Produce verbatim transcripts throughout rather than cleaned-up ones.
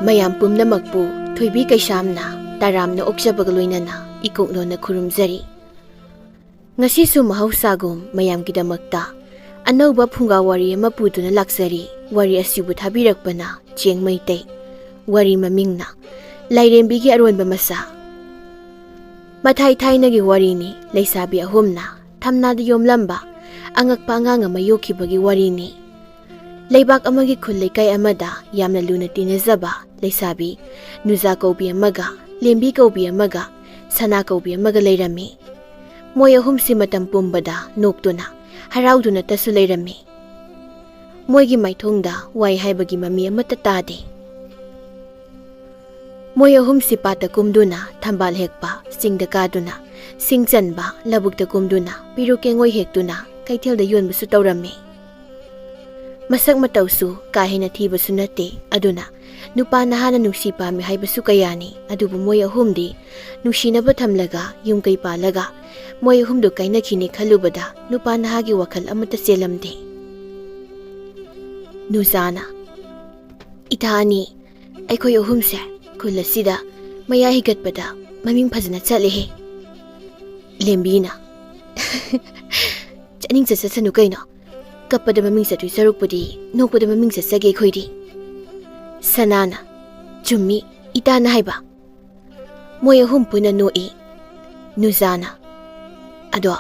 ꯃꯌꯥꯝ ꯄꯨꯝꯅꯃꯛꯄꯨ ꯊꯣꯏꯕꯤ ꯀꯩꯁꯥꯝꯅ ꯇꯔꯥꯝꯅ ꯑꯣꯛꯆꯕꯒ ꯂꯣꯏꯅꯅ ꯏꯀꯣꯛꯅꯣꯅ ꯈꯨꯔꯨꯝꯖꯔꯤ꯫ ꯉꯁꯤꯁꯨ ꯃꯍꯧꯁꯥꯒꯨꯝ ꯃꯌꯥꯝꯒꯤꯗꯃꯛꯇ ꯑꯅꯧꯕ ꯐꯨꯡꯒꯥ ꯋꯥꯔꯤ ꯑꯃ ꯄꯨꯗꯨꯅ ꯂꯥꯛꯆꯔꯤ꯫ ꯋꯥꯔꯤ ꯑꯁꯤꯕꯨ ꯊꯥꯕꯤꯔꯛꯄꯅ ꯆꯦꯡ ꯃꯩꯇꯩ꯫ ꯋꯥꯔꯤ ꯃꯃꯤꯡꯅ ꯂꯥꯏꯔꯦꯝꯕꯤꯒꯤ ꯑꯔꯣꯟꯕ ꯃꯆꯥ꯫ ꯃꯊꯥꯏ ꯊꯥꯏꯅꯒꯤ ꯋꯥꯔꯤꯅꯤ꯫ ꯂꯩꯁꯥꯕꯤ ꯑꯍꯨꯝꯅ ꯊꯝꯅꯥꯗ ꯌꯣꯝꯂꯝꯕ ꯑꯉꯛꯄ ꯑꯉꯥꯡ ꯑꯃ ꯌꯣꯛꯈꯤꯕꯒꯤ ꯋꯥꯔꯤꯅꯤ꯫ ꯂꯩꯕꯥꯛ ꯑꯃꯒꯤ ꯈꯨꯜ ꯂꯩꯀꯥꯏ ꯑꯃꯗ ꯌꯥꯝꯅ ꯂꯨꯅ ꯇꯤꯟꯅꯖꯕ ꯂꯩꯁꯥꯕꯤ ꯅꯨꯖꯥ ꯀꯧꯕꯤ ꯑꯃꯒ, ꯂꯦꯝꯕꯤ ꯀꯧꯕꯤ ꯑꯃꯒ, ꯁꯅꯥ ꯀꯧꯕꯤ ꯑꯃꯒ ꯂꯩꯔꯝꯃꯤ꯫ ꯃꯣꯏ ꯑꯍꯨꯝꯁꯤ ꯃꯇꯝ ꯄꯨꯝꯕꯗ ꯅꯣꯛꯇꯨꯅ, ꯍꯔꯥꯎꯗꯨꯅꯇꯁꯨ ꯂꯩꯔꯝꯃꯤ꯫ ꯃꯣꯏꯒꯤ ꯃꯥꯏꯊꯣꯡꯗ ꯋꯥꯏ ꯍꯥꯏꯕꯒꯤ ꯃꯃꯤ ꯑꯃꯠꯇ ꯇꯥꯗꯦ꯫ ꯃꯣꯏ ꯑꯍꯨꯝꯁꯤ ꯄꯥꯠꯇ ꯀꯨꯝꯗꯨꯅ ꯊꯝꯕꯥꯜ ꯍꯦꯛꯄ, ꯆꯤꯡꯗ ꯀꯥꯗꯨꯅ ꯁꯤꯡ ꯆꯟꯕ, ꯂꯧꯕꯨꯛꯇ ꯀꯨꯝꯗꯨꯅ ꯄꯤꯔꯨꯛ ꯀꯦꯡꯉꯣꯏ ꯍꯦꯛꯇꯨꯅ ꯀꯩꯊꯦꯜꯗ ꯌꯣꯟꯕꯁꯨ ꯇꯧꯔꯝꯃꯤ꯫ ꯃꯁꯛ ꯃꯇꯧꯁꯨ ꯀꯥ ꯍꯦꯟꯅ ꯊꯤꯕꯁꯨ ꯅꯠꯇꯦ, ꯑꯗꯨꯅ ꯅꯨꯄꯥ ꯅꯍꯥꯅ ꯅꯨꯡꯁꯤ ꯄꯥꯝꯃꯤ ꯍꯥꯏꯕꯁꯨ ꯀꯌꯥꯅꯤ꯫ ꯑꯗꯨꯕꯨ ꯃꯣꯏ ꯑꯍꯨꯝꯗꯤ ꯅꯨꯡꯁꯤꯅꯕ ꯊꯝꯂꯒ ꯌꯨꯝ ꯀꯩ ꯄꯥꯜꯂꯒ ꯃꯣꯏ ꯑꯍꯨꯝꯗꯨ ꯀꯥꯏꯅꯈꯤꯅꯤ ꯈꯜꯂꯨꯕꯗ ꯅꯨꯄꯥ ꯅꯍꯥꯒꯤ ꯋꯥꯈꯜ ꯑꯃꯠꯇ ꯆꯦꯜꯂꯝꯗꯦ꯫ ꯅꯨꯖꯥꯅ, "ꯏꯇꯥ ꯑꯅꯤ, ꯑꯩꯈꯣꯏ ꯑꯍꯨꯝꯁꯦ ꯈꯨꯜ ꯑꯁꯤꯗ ꯃꯌꯥ ꯍꯤꯒꯠꯄꯗ ꯃꯃꯤꯡ ꯐꯖꯅ ꯆꯠꯂꯦꯍꯦ꯫" ꯂꯦꯝꯕꯤꯅ, "ꯆꯠꯅꯤꯡ ꯆꯠꯆꯁꯅꯨ ꯀꯩꯅꯣ, ꯀꯞꯄꯗ ꯃꯃꯤꯡ ꯆꯠꯇꯣꯏ ꯁꯔꯨꯛꯄꯨꯗꯤ ꯅꯣꯛꯄꯗ ꯃꯃꯤꯡ ꯆꯠꯆꯒꯦ ꯑꯩꯈꯣꯏꯗꯤ꯫" ꯁꯅꯥꯅ, "ꯆꯨꯝꯃꯤ, ꯏꯇꯥꯅ ꯍꯥꯏꯕ꯫" ꯃꯣꯏ ꯑꯍꯨꯝ ꯄꯨꯟꯅ ꯅꯣꯛꯏ꯫ ꯅꯨꯖꯥꯅ, "ꯑꯗꯣ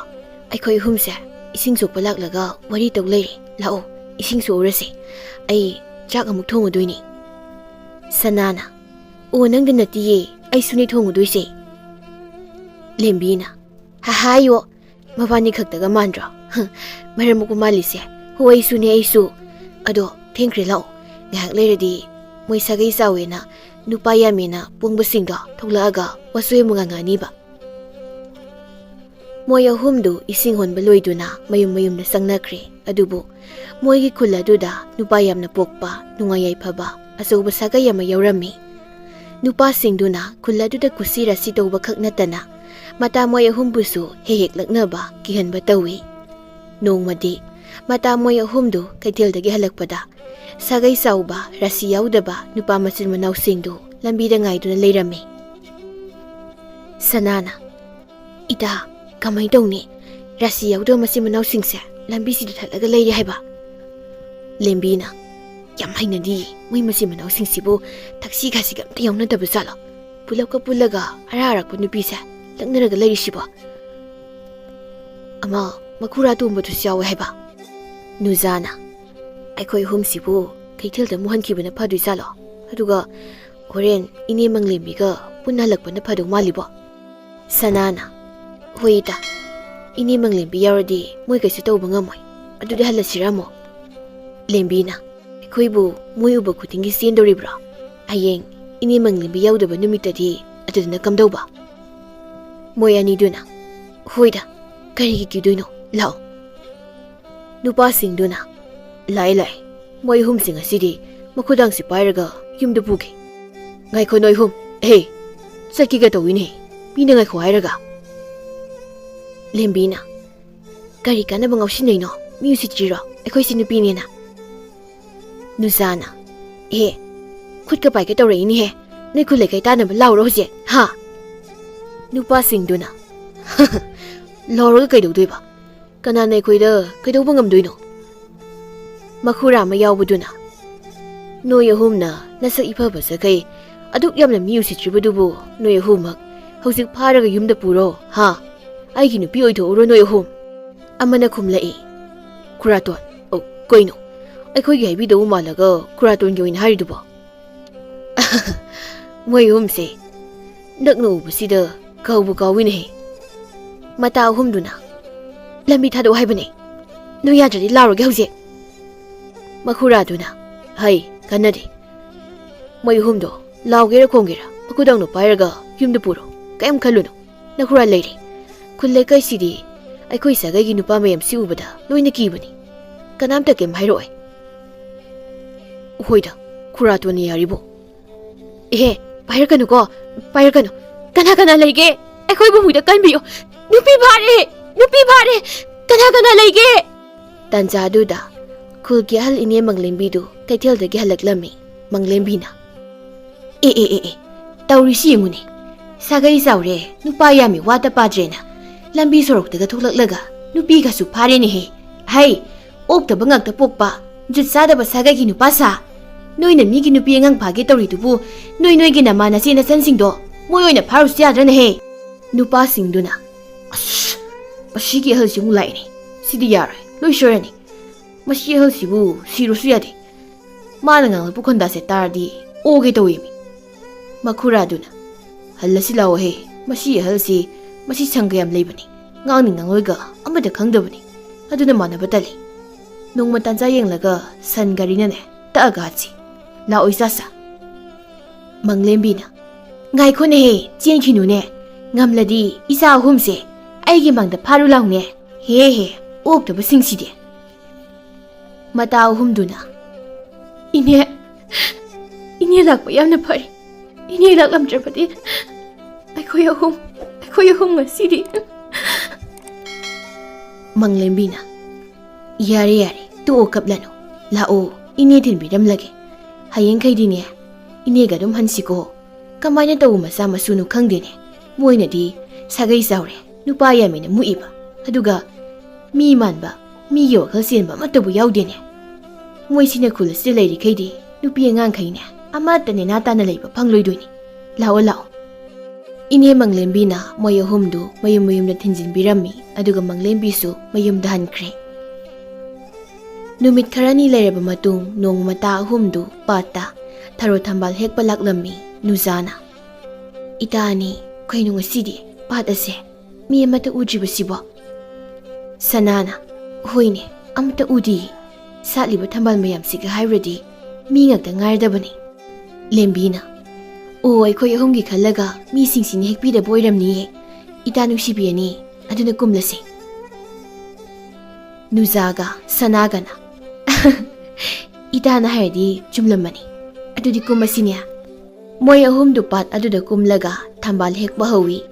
ꯑꯩꯈꯣꯏ ꯑꯍꯨꯝꯁꯦ ꯏꯁꯤꯡ ꯁꯣꯛꯄ ꯂꯥꯛꯂꯒ ꯋꯥꯔꯤ ꯇꯧ ꯂꯩꯔꯦ꯫ ꯂꯥꯛꯑꯣ, ꯏꯁꯤꯡ ꯁꯣꯛꯎꯔꯁꯦ꯫ ꯑꯩ ꯆꯥꯛ ꯑꯃꯨꯛ ꯊꯣꯡꯉꯨꯗꯣꯏꯅꯤ꯫" ꯁꯅꯥꯅ, "ꯑꯣ, ꯅꯪꯗ ꯅꯠꯇꯤꯌꯦ, ꯑꯩꯁꯨꯅꯦ ꯊꯣꯡꯉꯨꯗꯣꯏꯁꯦ꯫" ꯂꯦꯝꯕꯤꯅ, "ꯍꯥꯏꯌꯣ, ꯃꯕꯥꯅꯤ ꯈꯛꯇꯒ ꯃꯥꯟꯗ꯭ꯔꯣ? ꯃꯔꯝ ꯃꯣꯛꯄ ꯃꯥꯜꯂꯤꯁꯦ꯫ ꯍꯣ, ꯑꯩꯁꯨꯅꯦ, ꯑꯩꯁꯨ꯫ ꯑꯗꯣ ꯊꯦꯡꯈ꯭ꯔꯦ, ꯂꯥꯛꯑꯣ꯫ ꯉꯥꯏꯍꯥꯛ ꯂꯩꯔꯗꯤ ꯃꯣꯏ ꯁꯥꯒꯩ ꯆꯥꯎꯋꯦꯅ, ꯅꯨꯄꯥ ꯌꯥꯝꯃꯦꯅ ꯄꯣꯡꯕꯁꯤꯡꯗꯣ ꯊꯣꯛꯂꯛꯑꯒ ꯋꯥꯁꯣꯏ ꯑꯃꯨꯛ ꯉꯥꯡꯉꯛꯑꯅꯤꯕ꯫" ꯃꯣꯏ ꯑꯍꯨꯝꯗꯨ ꯏꯁꯤꯡ ꯍꯣꯟꯕ ꯂꯣꯏꯗꯨꯅ ꯃꯌꯨꯝ ꯃꯌꯨꯝꯗ ꯆꯪꯅꯈ꯭ꯔꯦ꯫ ꯑꯗꯨꯕꯨ ꯃꯣꯏꯒꯤ ꯈꯨꯜ ꯑꯗꯨꯗ ꯅꯨꯄꯥ ꯌꯥꯝꯅ ꯄꯣꯛꯄ, ꯅꯨꯡꯉꯥꯏ ꯌꯥꯏꯐꯕ ꯑꯆꯧꯕ ꯁꯥꯒꯩ ꯑꯃ ꯌꯥꯎꯔꯝꯃꯤ꯫ ꯅꯨꯄꯥꯁꯤꯡꯗꯨꯅ ꯈꯨꯜ ꯑꯗꯨꯗ ꯀꯨꯁꯤ ꯔꯥꯁꯤ ꯇꯧꯕ ꯈꯛ ꯅꯠꯇꯅ ꯃꯇꯥ ꯃꯣꯏ ꯑꯍꯨꯝꯕꯨꯁꯨ ꯍꯦꯛ ꯍꯦꯛ ꯂꯛꯅꯕ, ꯀꯤꯍꯟꯕ ꯇꯧꯏ꯫ ꯅꯣꯡꯃꯗꯤ ꯃꯇꯥ ꯃꯣꯏ ꯑꯍꯨꯝꯗꯨ ꯀꯩꯊꯦꯜꯗꯒꯤ ꯍꯜꯂꯛꯄꯗ ꯁꯥꯒꯩ ꯆꯥꯎꯕ, ꯔꯥꯁꯤ ꯌꯥꯎꯗꯕ ꯅꯨꯄꯥ ꯃꯆꯤꯟ ꯃꯅꯥꯎꯁꯤꯡꯗꯨ ꯂꯝꯕꯤꯗ ꯉꯥꯏꯗꯨꯅ ꯂꯩꯔꯝꯃꯤ꯫ ꯁꯅꯥꯅ, "ꯏꯇꯥ, ꯀꯃꯥꯏ ꯇꯧꯅꯤ? ꯔꯥꯁꯤ ꯌꯥꯎꯗꯕ ꯃꯆꯤꯟ ꯃꯅꯥꯎꯁꯤꯡꯁꯦ ꯂꯝꯕꯤꯁꯤꯗ ꯊꯠꯂꯒ ꯂꯩꯔꯦ ꯍꯥꯏꯕ?" ꯂꯦꯝꯕꯤꯅ, "ꯌꯥꯝ ꯍꯩꯅꯗꯤꯌꯦ, ꯃꯣꯏ ꯃꯆꯤꯟ ꯃꯅꯥꯎꯁꯤꯡꯁꯤꯕꯨ ꯊꯛꯁꯤ ꯈꯥꯁꯤꯒ ꯑꯝꯇ ꯌꯥꯎꯅꯗꯕ ꯖꯥꯠꯂꯣ? ꯄꯨꯂꯞꯀ ꯄꯨꯜꯂꯒ ꯑꯔꯥ ꯑꯔꯥꯛꯄ ꯅꯨꯄꯤꯁꯦ ꯂꯛꯅꯔꯒ ꯂꯩꯔꯤꯁꯤꯕꯣ? ꯑꯃ ꯃꯈꯨꯔꯥ ꯇꯣꯝꯕꯗꯨꯁꯨ ꯌꯥꯎꯋꯦ ꯍꯥꯏꯕ?" ꯅꯨꯖꯥꯅ, "ꯑꯩꯈꯣꯏ ꯑꯍꯨꯝꯁꯤꯕꯨ ꯀꯩꯊꯦꯜꯗ ꯑꯃꯨꯛ ꯍꯟꯈꯤꯕꯅ ꯐꯗꯣꯏ ꯖꯥꯠꯂꯣ? ꯑꯗꯨꯒ ꯍꯣꯔꯦꯟ ꯏꯅꯦ ꯃꯪꯂꯦꯝꯕꯤꯒ ꯄꯨꯟꯅ ꯍꯜꯂꯛꯄꯅ ꯐꯗꯧ ꯃꯥꯜꯂꯤꯕꯣ?" ꯁꯅꯥꯅ, "ꯍꯣꯏ ꯏꯇꯥ, ꯏꯅꯦ ꯃꯪꯂꯦꯝꯕꯤ ꯌꯥꯎꯔꯗꯤ ꯃꯣꯏ ꯀꯩꯁꯨ ꯇꯧꯕ ꯉꯝꯃꯣꯏ꯫ ꯑꯗꯨꯗꯤ ꯍꯜꯂꯁꯤꯔ ꯑꯃꯨꯛ?" ꯂꯦꯝꯕꯤꯅ, "ꯑꯩꯈꯣꯏꯕꯨ ꯃꯣꯏ ꯎꯕ ꯈꯨꯗꯤꯡꯒꯤ ꯆꯦꯟꯗꯣꯔꯤꯕ꯭ꯔꯣ? ꯍꯌꯦꯡ ꯏꯅꯦ ꯃꯪꯂꯦꯝꯕꯤ ꯌꯥꯎꯗꯕ ꯅꯨꯃꯤꯠꯇꯗꯤ ꯑꯗꯨꯗꯅ ꯀꯝꯗꯧꯕ?" ꯃꯣꯏ ꯑꯅꯤꯗꯨꯅ, "ꯍꯣꯏꯗ, ꯀꯔꯤꯒꯤ ꯀꯤꯗꯣꯏꯅꯣ? ꯂꯥꯛꯑꯣ꯫" ꯅꯨꯄꯥꯁꯤꯡꯗꯨꯅ, "ꯂꯥꯛꯑꯦ, ꯂꯥꯛꯑꯦ, ꯃꯣꯏ ꯑꯍꯨꯝꯁꯤꯡ ꯑꯁꯤꯗꯤ ꯃꯈꯨꯗꯥꯡꯁꯤ ꯄꯥꯏꯔꯒ ꯌꯨꯝꯗ ꯄꯨꯒꯦ꯫" "ꯉꯥꯏꯈꯣ ꯅꯣꯏ ꯑꯍꯨꯝ, ꯑꯦꯍꯦ, ꯆꯠꯀꯦꯒ ꯇꯧꯏꯅꯦ, ꯃꯤꯅ ꯉꯥꯏꯈꯣ ꯍꯥꯏꯔꯒ꯫" ꯂꯦꯝꯕꯤꯅ, "ꯀꯔꯤ ꯀꯥꯟꯅꯕ ꯉꯥꯎꯁꯤꯟꯅꯩꯅꯣ? ꯃꯤ ꯎꯁꯤꯠꯇ꯭ꯔꯤꯔꯣ ꯑꯩꯈꯣꯏꯁꯤ ꯅꯨꯄꯤꯅꯦꯅ?" ꯅꯨꯖꯥꯅ, "ꯑꯦ, ꯈꯨꯠꯀ ꯄꯥꯏꯒꯦ ꯇꯧꯔꯛꯏꯅꯦꯍꯦ, ꯅꯣꯏ ꯈꯨꯜ ꯂꯩꯀꯥꯏ ꯇꯥꯅꯕ ꯂꯥꯎꯔꯣ ꯍꯧꯖꯤꯛ, ꯍꯥ?" ꯅꯨꯄꯥꯁꯤꯡꯗꯨꯅ, "ꯂꯥꯎꯔꯒ ꯀꯩꯗꯧꯗꯣꯏꯕ? ꯀꯅꯥꯅ ꯑꯩꯈꯣꯏꯗ ꯀꯩꯗꯧꯕ ꯉꯝꯗꯣꯏꯅꯣ?" ꯃꯈꯨꯔꯥ ꯑꯃ ꯌꯥꯎꯕꯗꯨꯅ, "ꯅꯣꯏ ꯑꯍꯨꯝꯅ ꯅꯁꯛ ꯏꯐ ꯐꯖꯈꯩ ꯑꯗꯨꯛ ꯌꯥꯝꯅ ꯃꯤ ꯎꯁꯤꯠꯇ꯭ꯔꯤꯕꯗꯨꯕꯨ ꯅꯣꯏ ꯑꯍꯨꯝꯃꯛ ꯍꯧꯖꯤꯛ ꯐꯥꯔꯒ ꯌꯨꯝꯗ ꯄꯨꯔꯣ, ꯍꯥ? ꯑꯩꯒꯤ ꯅꯨꯄꯤ ꯑꯣꯏꯊꯣꯛꯎꯔꯣ ꯅꯣꯏ ꯑꯍꯨꯝ꯫" ꯑꯃꯅ ꯈꯨꯝꯂꯛꯏ, "ꯈꯨꯔꯥꯇꯣꯟ, ꯑꯣ, ꯀꯩꯅꯣ? ꯑꯩꯈꯣꯏꯒꯤ ꯍꯥꯏꯕꯤꯗꯧꯕ ꯃꯥꯜꯂꯒ ꯈꯨꯔꯥꯇꯣꯟꯒꯤ ꯑꯣꯏꯅ ꯍꯥꯏꯔꯤꯗꯨꯕꯣ?" ꯃꯣꯏ ꯑꯍꯨꯝꯁꯦ ꯅꯛꯅ ꯎꯕꯁꯤꯗ ꯀꯥꯎꯕꯨ ꯀꯥꯎꯏꯅꯦꯍꯦ꯫ ꯃꯇꯥ ꯑꯍꯨꯝꯗꯨꯅ, "ꯂꯝꯕꯤ ꯊꯥꯗꯣꯛꯑꯣ ꯍꯥꯏꯕꯅꯦ, ꯅꯣꯏ ꯌꯥꯗ꯭ꯔꯗꯤ ꯂꯥꯎꯔꯒꯦ ꯍꯧꯖꯤꯛ꯫" ꯃꯈꯨꯔꯥꯗꯨꯅ, "ꯍꯩ, ꯀꯟꯅꯗꯦ꯫ ꯃꯣꯏ ꯑꯍꯨꯝꯗꯣ ꯂꯥꯎꯒꯦꯔꯥ ꯈꯣꯡꯒꯦꯔꯥ ꯃꯈꯨꯗꯥꯡꯗꯣ ꯄꯥꯏꯔꯒ ꯌꯨꯝꯗ ꯄꯨꯔꯣ, ꯀꯩꯝ ꯈꯜꯂꯨꯅꯨ꯫ ꯅꯈꯨꯔꯥ ꯂꯩꯔꯦ꯫ ꯈꯨꯜ ꯂꯩꯀꯥꯏꯁꯤꯗꯤ ꯑꯩꯈꯣꯏ ꯁꯥꯒꯩꯒꯤ ꯅꯨꯄꯥ ꯃꯌꯥꯝꯁꯤ ꯎꯕꯗ ꯂꯣꯏꯅ ꯀꯤꯕꯅꯤ꯫ ꯀꯅꯥꯝꯇ ꯀꯩꯝ ꯍꯥꯏꯔꯛꯑꯣꯏ꯫" "ꯍꯣꯏꯗ, ꯈꯨꯔꯥꯇꯣꯟꯅ ꯌꯥꯔꯤꯕꯣ꯫" "ꯑꯦꯍꯦ, ꯄꯥꯏꯔꯛꯀꯅꯨꯀꯣ, ꯄꯥꯏꯔꯛꯀꯅꯨ꯫ ꯀꯅꯥ ꯀꯅꯥ ꯂꯩꯒꯦ? ꯑꯩꯈꯣꯏꯕꯨ ꯍꯨꯏꯗ ꯀꯟꯕꯤꯌꯨ꯫ ꯅꯨꯄꯤ ꯐꯥꯔꯦ! ꯅꯨꯄꯤ ꯐꯥꯔꯦ! ꯀꯅꯥ ꯀꯅꯥ ꯂꯩꯒꯦ?" ꯇꯥꯟꯖꯥꯗꯨꯗ ꯈꯨꯜꯒꯤ ꯑꯍꯜ ꯏꯅꯦ ꯃꯪꯂꯦꯝꯕꯤꯗꯨ ꯀꯩꯊꯦꯜꯗꯒꯤ ꯍꯜꯂꯛꯂꯝꯃꯤ꯫ ꯃꯪꯂꯦꯝꯕꯤꯅ, "ꯑꯦ, ꯑꯦ, ꯑꯦ, ꯑꯦ, ꯇꯧꯔꯤꯁꯤ ꯌꯦꯡꯉꯨꯅꯦ꯫ ꯁꯥꯒꯩ ꯆꯥꯎꯔꯦ, ꯅꯨꯄꯥ ꯌꯥꯝꯃꯤ, ꯋꯥꯠꯇ ꯄꯥꯗ꯭ꯔꯦꯅ ꯂꯝꯕꯤ ꯁꯣꯔꯣꯛꯇꯒ ꯊꯣꯛꯂꯛꯂꯒ ꯅꯨꯄꯤꯒꯁꯨ ꯐꯥꯔꯦꯅꯦꯍꯦ꯫ ꯍꯩ, ꯑꯣꯛꯇꯕ ꯉꯥꯛꯇ ꯄꯣꯛꯄ, ꯖꯨꯠ ꯆꯥꯗꯕ ꯁꯥꯒꯩꯒꯤ ꯅꯨꯄꯥ ꯁꯥ꯫ ꯅꯣꯏꯅ ꯃꯤꯒꯤ ꯅꯨꯄꯤ ꯑꯉꯥꯡ ꯐꯥꯒꯦ ꯇꯧꯔꯤꯗꯨꯕꯨ ꯅꯣꯏ ꯅꯣꯏꯒꯤ ꯅꯃꯥ ꯅꯆꯦ ꯅꯆꯟꯁꯤꯡꯗꯣ ꯃꯣꯏ ꯑꯣꯏꯅ ꯐꯥꯔꯨꯁꯨ ꯌꯥꯗ꯭ꯔꯅꯦꯍꯦ?" ꯅꯨꯄꯥꯁꯤꯡꯗꯨꯅ, "ꯑꯁ, ꯃꯁꯤꯒꯤ ꯑꯍꯜꯁꯤ ꯑꯃꯨꯛ ꯂꯥꯛꯏꯅꯦ꯫ ꯁꯤꯗꯤ ꯌꯥꯔꯣꯏ, ꯂꯣꯏ ꯁꯣꯏꯔꯅꯤ꯫ ꯃꯁꯤ ꯑꯍꯜꯁꯤꯕꯨ ꯁꯤꯔꯨꯁꯨ ꯌꯥꯗꯦ꯫ ꯃꯥꯅ ꯉꯥꯡꯂꯛꯄ ꯈꯣꯟꯗꯥꯁꯦ ꯇꯥꯔꯗꯤ ꯑꯣꯒꯦ ꯇꯧꯏꯃꯤ꯫" ꯃꯈꯨꯔꯥꯗꯨꯅ, "ꯍꯜꯂꯁꯤ ꯂꯥꯛꯑꯣꯍꯦ, ꯃꯁꯤ ꯑꯍꯜꯁꯤ, ꯃꯁꯤ ꯁꯪꯒ ꯌꯥꯝ ꯂꯩꯕꯅꯤ꯫ ꯉꯥꯡꯅꯤ ꯉꯥꯡꯂꯣꯏꯒ ꯑꯃꯠꯇ ꯈꯪꯗꯕꯅꯤ꯫ ꯑꯗꯨꯅ ꯃꯥꯟꯅꯕ ꯇꯜꯂꯤ꯫ ꯅꯣꯡꯃ ꯇꯥꯟꯖꯥ ꯌꯦꯡꯂꯒ ꯁꯟ ꯒꯥꯔꯤꯅꯅꯦ ꯇꯛꯑꯒ ꯍꯥꯠꯁꯤ꯫ ꯂꯥꯛꯑꯣ ꯏꯆꯥꯁꯥ꯫" ꯃꯪꯂꯦꯝꯕꯤꯅ, "ꯉꯥꯏꯈꯣꯅꯦꯍꯦ, ꯆꯦꯟꯈꯤꯅꯨꯅꯦ꯫ ꯉꯝꯂꯗꯤ ꯏꯆꯥ ꯑꯍꯨꯝꯁꯦ ꯑꯩꯒꯤ ꯃꯥꯡꯗ ꯐꯥꯔꯨ ꯂꯥꯎꯅꯦ꯫ ꯍꯦ ꯍꯦ, ꯑꯣꯛꯇꯕꯁꯤꯡꯁꯤꯗꯤ꯫" ꯃꯇꯥ ꯑꯍꯨꯝꯗꯨꯅ, "ꯏꯅꯦ, ꯏꯅꯦ ꯂꯥꯛꯄ ꯌꯥꯝꯅ ꯐꯔꯦ꯫ ꯏꯅꯦ ꯂꯥꯛꯂꯝꯗ꯭ꯔꯕꯗꯤ ꯑꯩꯈꯣꯏ ꯑꯍꯨꯝ, ꯑꯩꯈꯣꯏ ꯑꯍꯨꯝ ꯉꯁꯤꯗꯤ꯫" ꯃꯪꯂꯦꯝꯕꯤꯅ, "ꯌꯥꯔꯦ, ꯌꯥꯔꯦ, ꯇꯣꯛꯑꯣ, ꯀꯞꯂꯅꯨ꯫ ꯂꯥꯛꯑꯣ, ꯏꯅꯦ ꯊꯤꯟꯕꯤꯔꯝꯂꯒꯦ꯫ ꯍꯌꯦꯡꯈꯩꯗꯤꯅꯦ, ꯏꯅꯦꯒ ꯑꯗꯨꯝ ꯍꯟꯁꯤꯀꯣ꯫ ꯀꯃꯥꯏꯅ ꯇꯧꯕ ꯃꯆꯥ ꯃꯁꯨꯅꯣ ꯈꯪꯗꯦꯅꯦ꯫ ꯃꯣꯏꯅꯗꯤ ꯁꯥꯒꯩ ꯆꯥꯎꯔꯦ, ꯅꯨꯄꯥ ꯌꯥꯝꯃꯦꯅ ꯃꯨꯛꯏꯕ꯫ ꯑꯗꯨꯒ ꯃꯤ ꯃꯥꯟꯕ, ꯃꯤꯒꯤ ꯋꯥꯈꯜ ꯆꯦꯟꯕ ꯑꯃꯠꯇꯕꯨ ꯌꯥꯎꯗꯦꯅꯦ꯫ ꯃꯣꯏꯁꯤꯅ ꯈꯨꯜ ꯑꯁꯤꯗ ꯂꯩꯔꯤꯈꯩꯗꯤ ꯅꯨꯄꯤ ꯑꯉꯥꯡꯈꯩꯅꯦ ꯑꯃꯠꯇ ꯅꯦꯅꯥ ꯇꯥꯅ ꯂꯩꯕ ꯐꯪꯂꯣꯏꯗꯣꯏꯅꯤ꯫ ꯂꯥꯛꯑꯣ, ꯂꯥꯛꯑꯣ꯫" ꯏꯅꯦ ꯃꯪꯂꯦꯝꯕꯤꯅ ꯃꯣꯏ ꯑꯍꯨꯝꯗꯨ ꯃꯌꯨꯝ ꯃꯌꯨꯝꯗ ꯊꯤꯟꯖꯤꯟꯕꯤꯔꯝꯃꯤ, ꯑꯗꯨꯒ ꯃꯪꯂꯦꯝꯕꯤꯁꯨ ꯃꯌꯨꯝꯗ ꯍꯟꯈ꯭ꯔꯦ꯫ ꯅꯨꯃꯤꯠ ꯈꯔꯅꯤ ꯂꯩꯔꯕ ꯃꯇꯨꯡ ꯅꯣꯡꯃ ꯃꯇꯥ ꯑꯍꯨꯝꯗꯨ ꯄꯥꯠꯇ ꯊꯔꯣ ꯊꯝꯕꯥꯜ ꯍꯦꯛꯄ ꯂꯥꯛꯂꯝꯃꯤ ꯅꯨꯖꯥꯅ꯫ "ꯏꯇꯥ ꯑꯅꯤ, ꯀꯩꯅꯣ ꯉꯁꯤꯗꯤ ꯄꯥꯠ ꯑꯁꯦ ꯃꯤ ꯑꯃꯠꯇ ꯎꯗ꯭ꯔꯤꯕꯁꯤꯕꯣ?" ꯁꯅꯥꯅ, "ꯍꯣꯏꯅꯦ, ꯑꯃꯠꯇ ꯎꯗꯤꯌꯦ꯫ ꯁꯥꯠꯂꯤꯕ ꯊꯝꯕꯥꯜ ꯃꯌꯥꯝꯁꯤꯒ ꯍꯥꯏꯔꯨꯔꯗꯤ ꯃꯤ ꯉꯥꯛꯇ ꯉꯥꯏꯔꯗꯕꯅꯤ꯫" ꯂꯦꯝꯕꯤꯅ, "ꯑꯣ, ꯑꯩꯈꯣꯏ ꯑꯍꯨꯝꯒꯤ ꯈꯜꯂꯒ ꯃꯤꯁꯤꯡꯁꯤꯅ ꯍꯦꯛꯄꯤꯗꯕ ꯑꯣꯏꯔꯝꯅꯤꯌꯦ꯫ ꯏꯇꯥ ꯅꯨꯡꯁꯤꯕꯤ ꯑꯅꯤ, ꯑꯗꯨꯅ ꯀꯨꯝꯂꯁꯤ꯫" ꯅꯨꯖꯥꯒ ꯁꯅꯥꯒꯅ, "ꯏꯇꯥꯅ ꯍꯥꯏꯔꯗꯤ ꯆꯨꯝꯂꯝꯃꯅꯤ꯫ ꯑꯗꯨꯗꯤ ꯀꯨꯝꯃꯁꯤꯅꯦ꯫" ꯃꯣꯏ ꯑꯍꯨꯝꯗꯨ ꯄꯥꯠ ꯑꯗꯨꯗ ꯀꯨꯝꯂꯒ ꯊꯝꯕꯥꯜ ꯍꯦꯛꯄ ꯍꯧꯏ꯫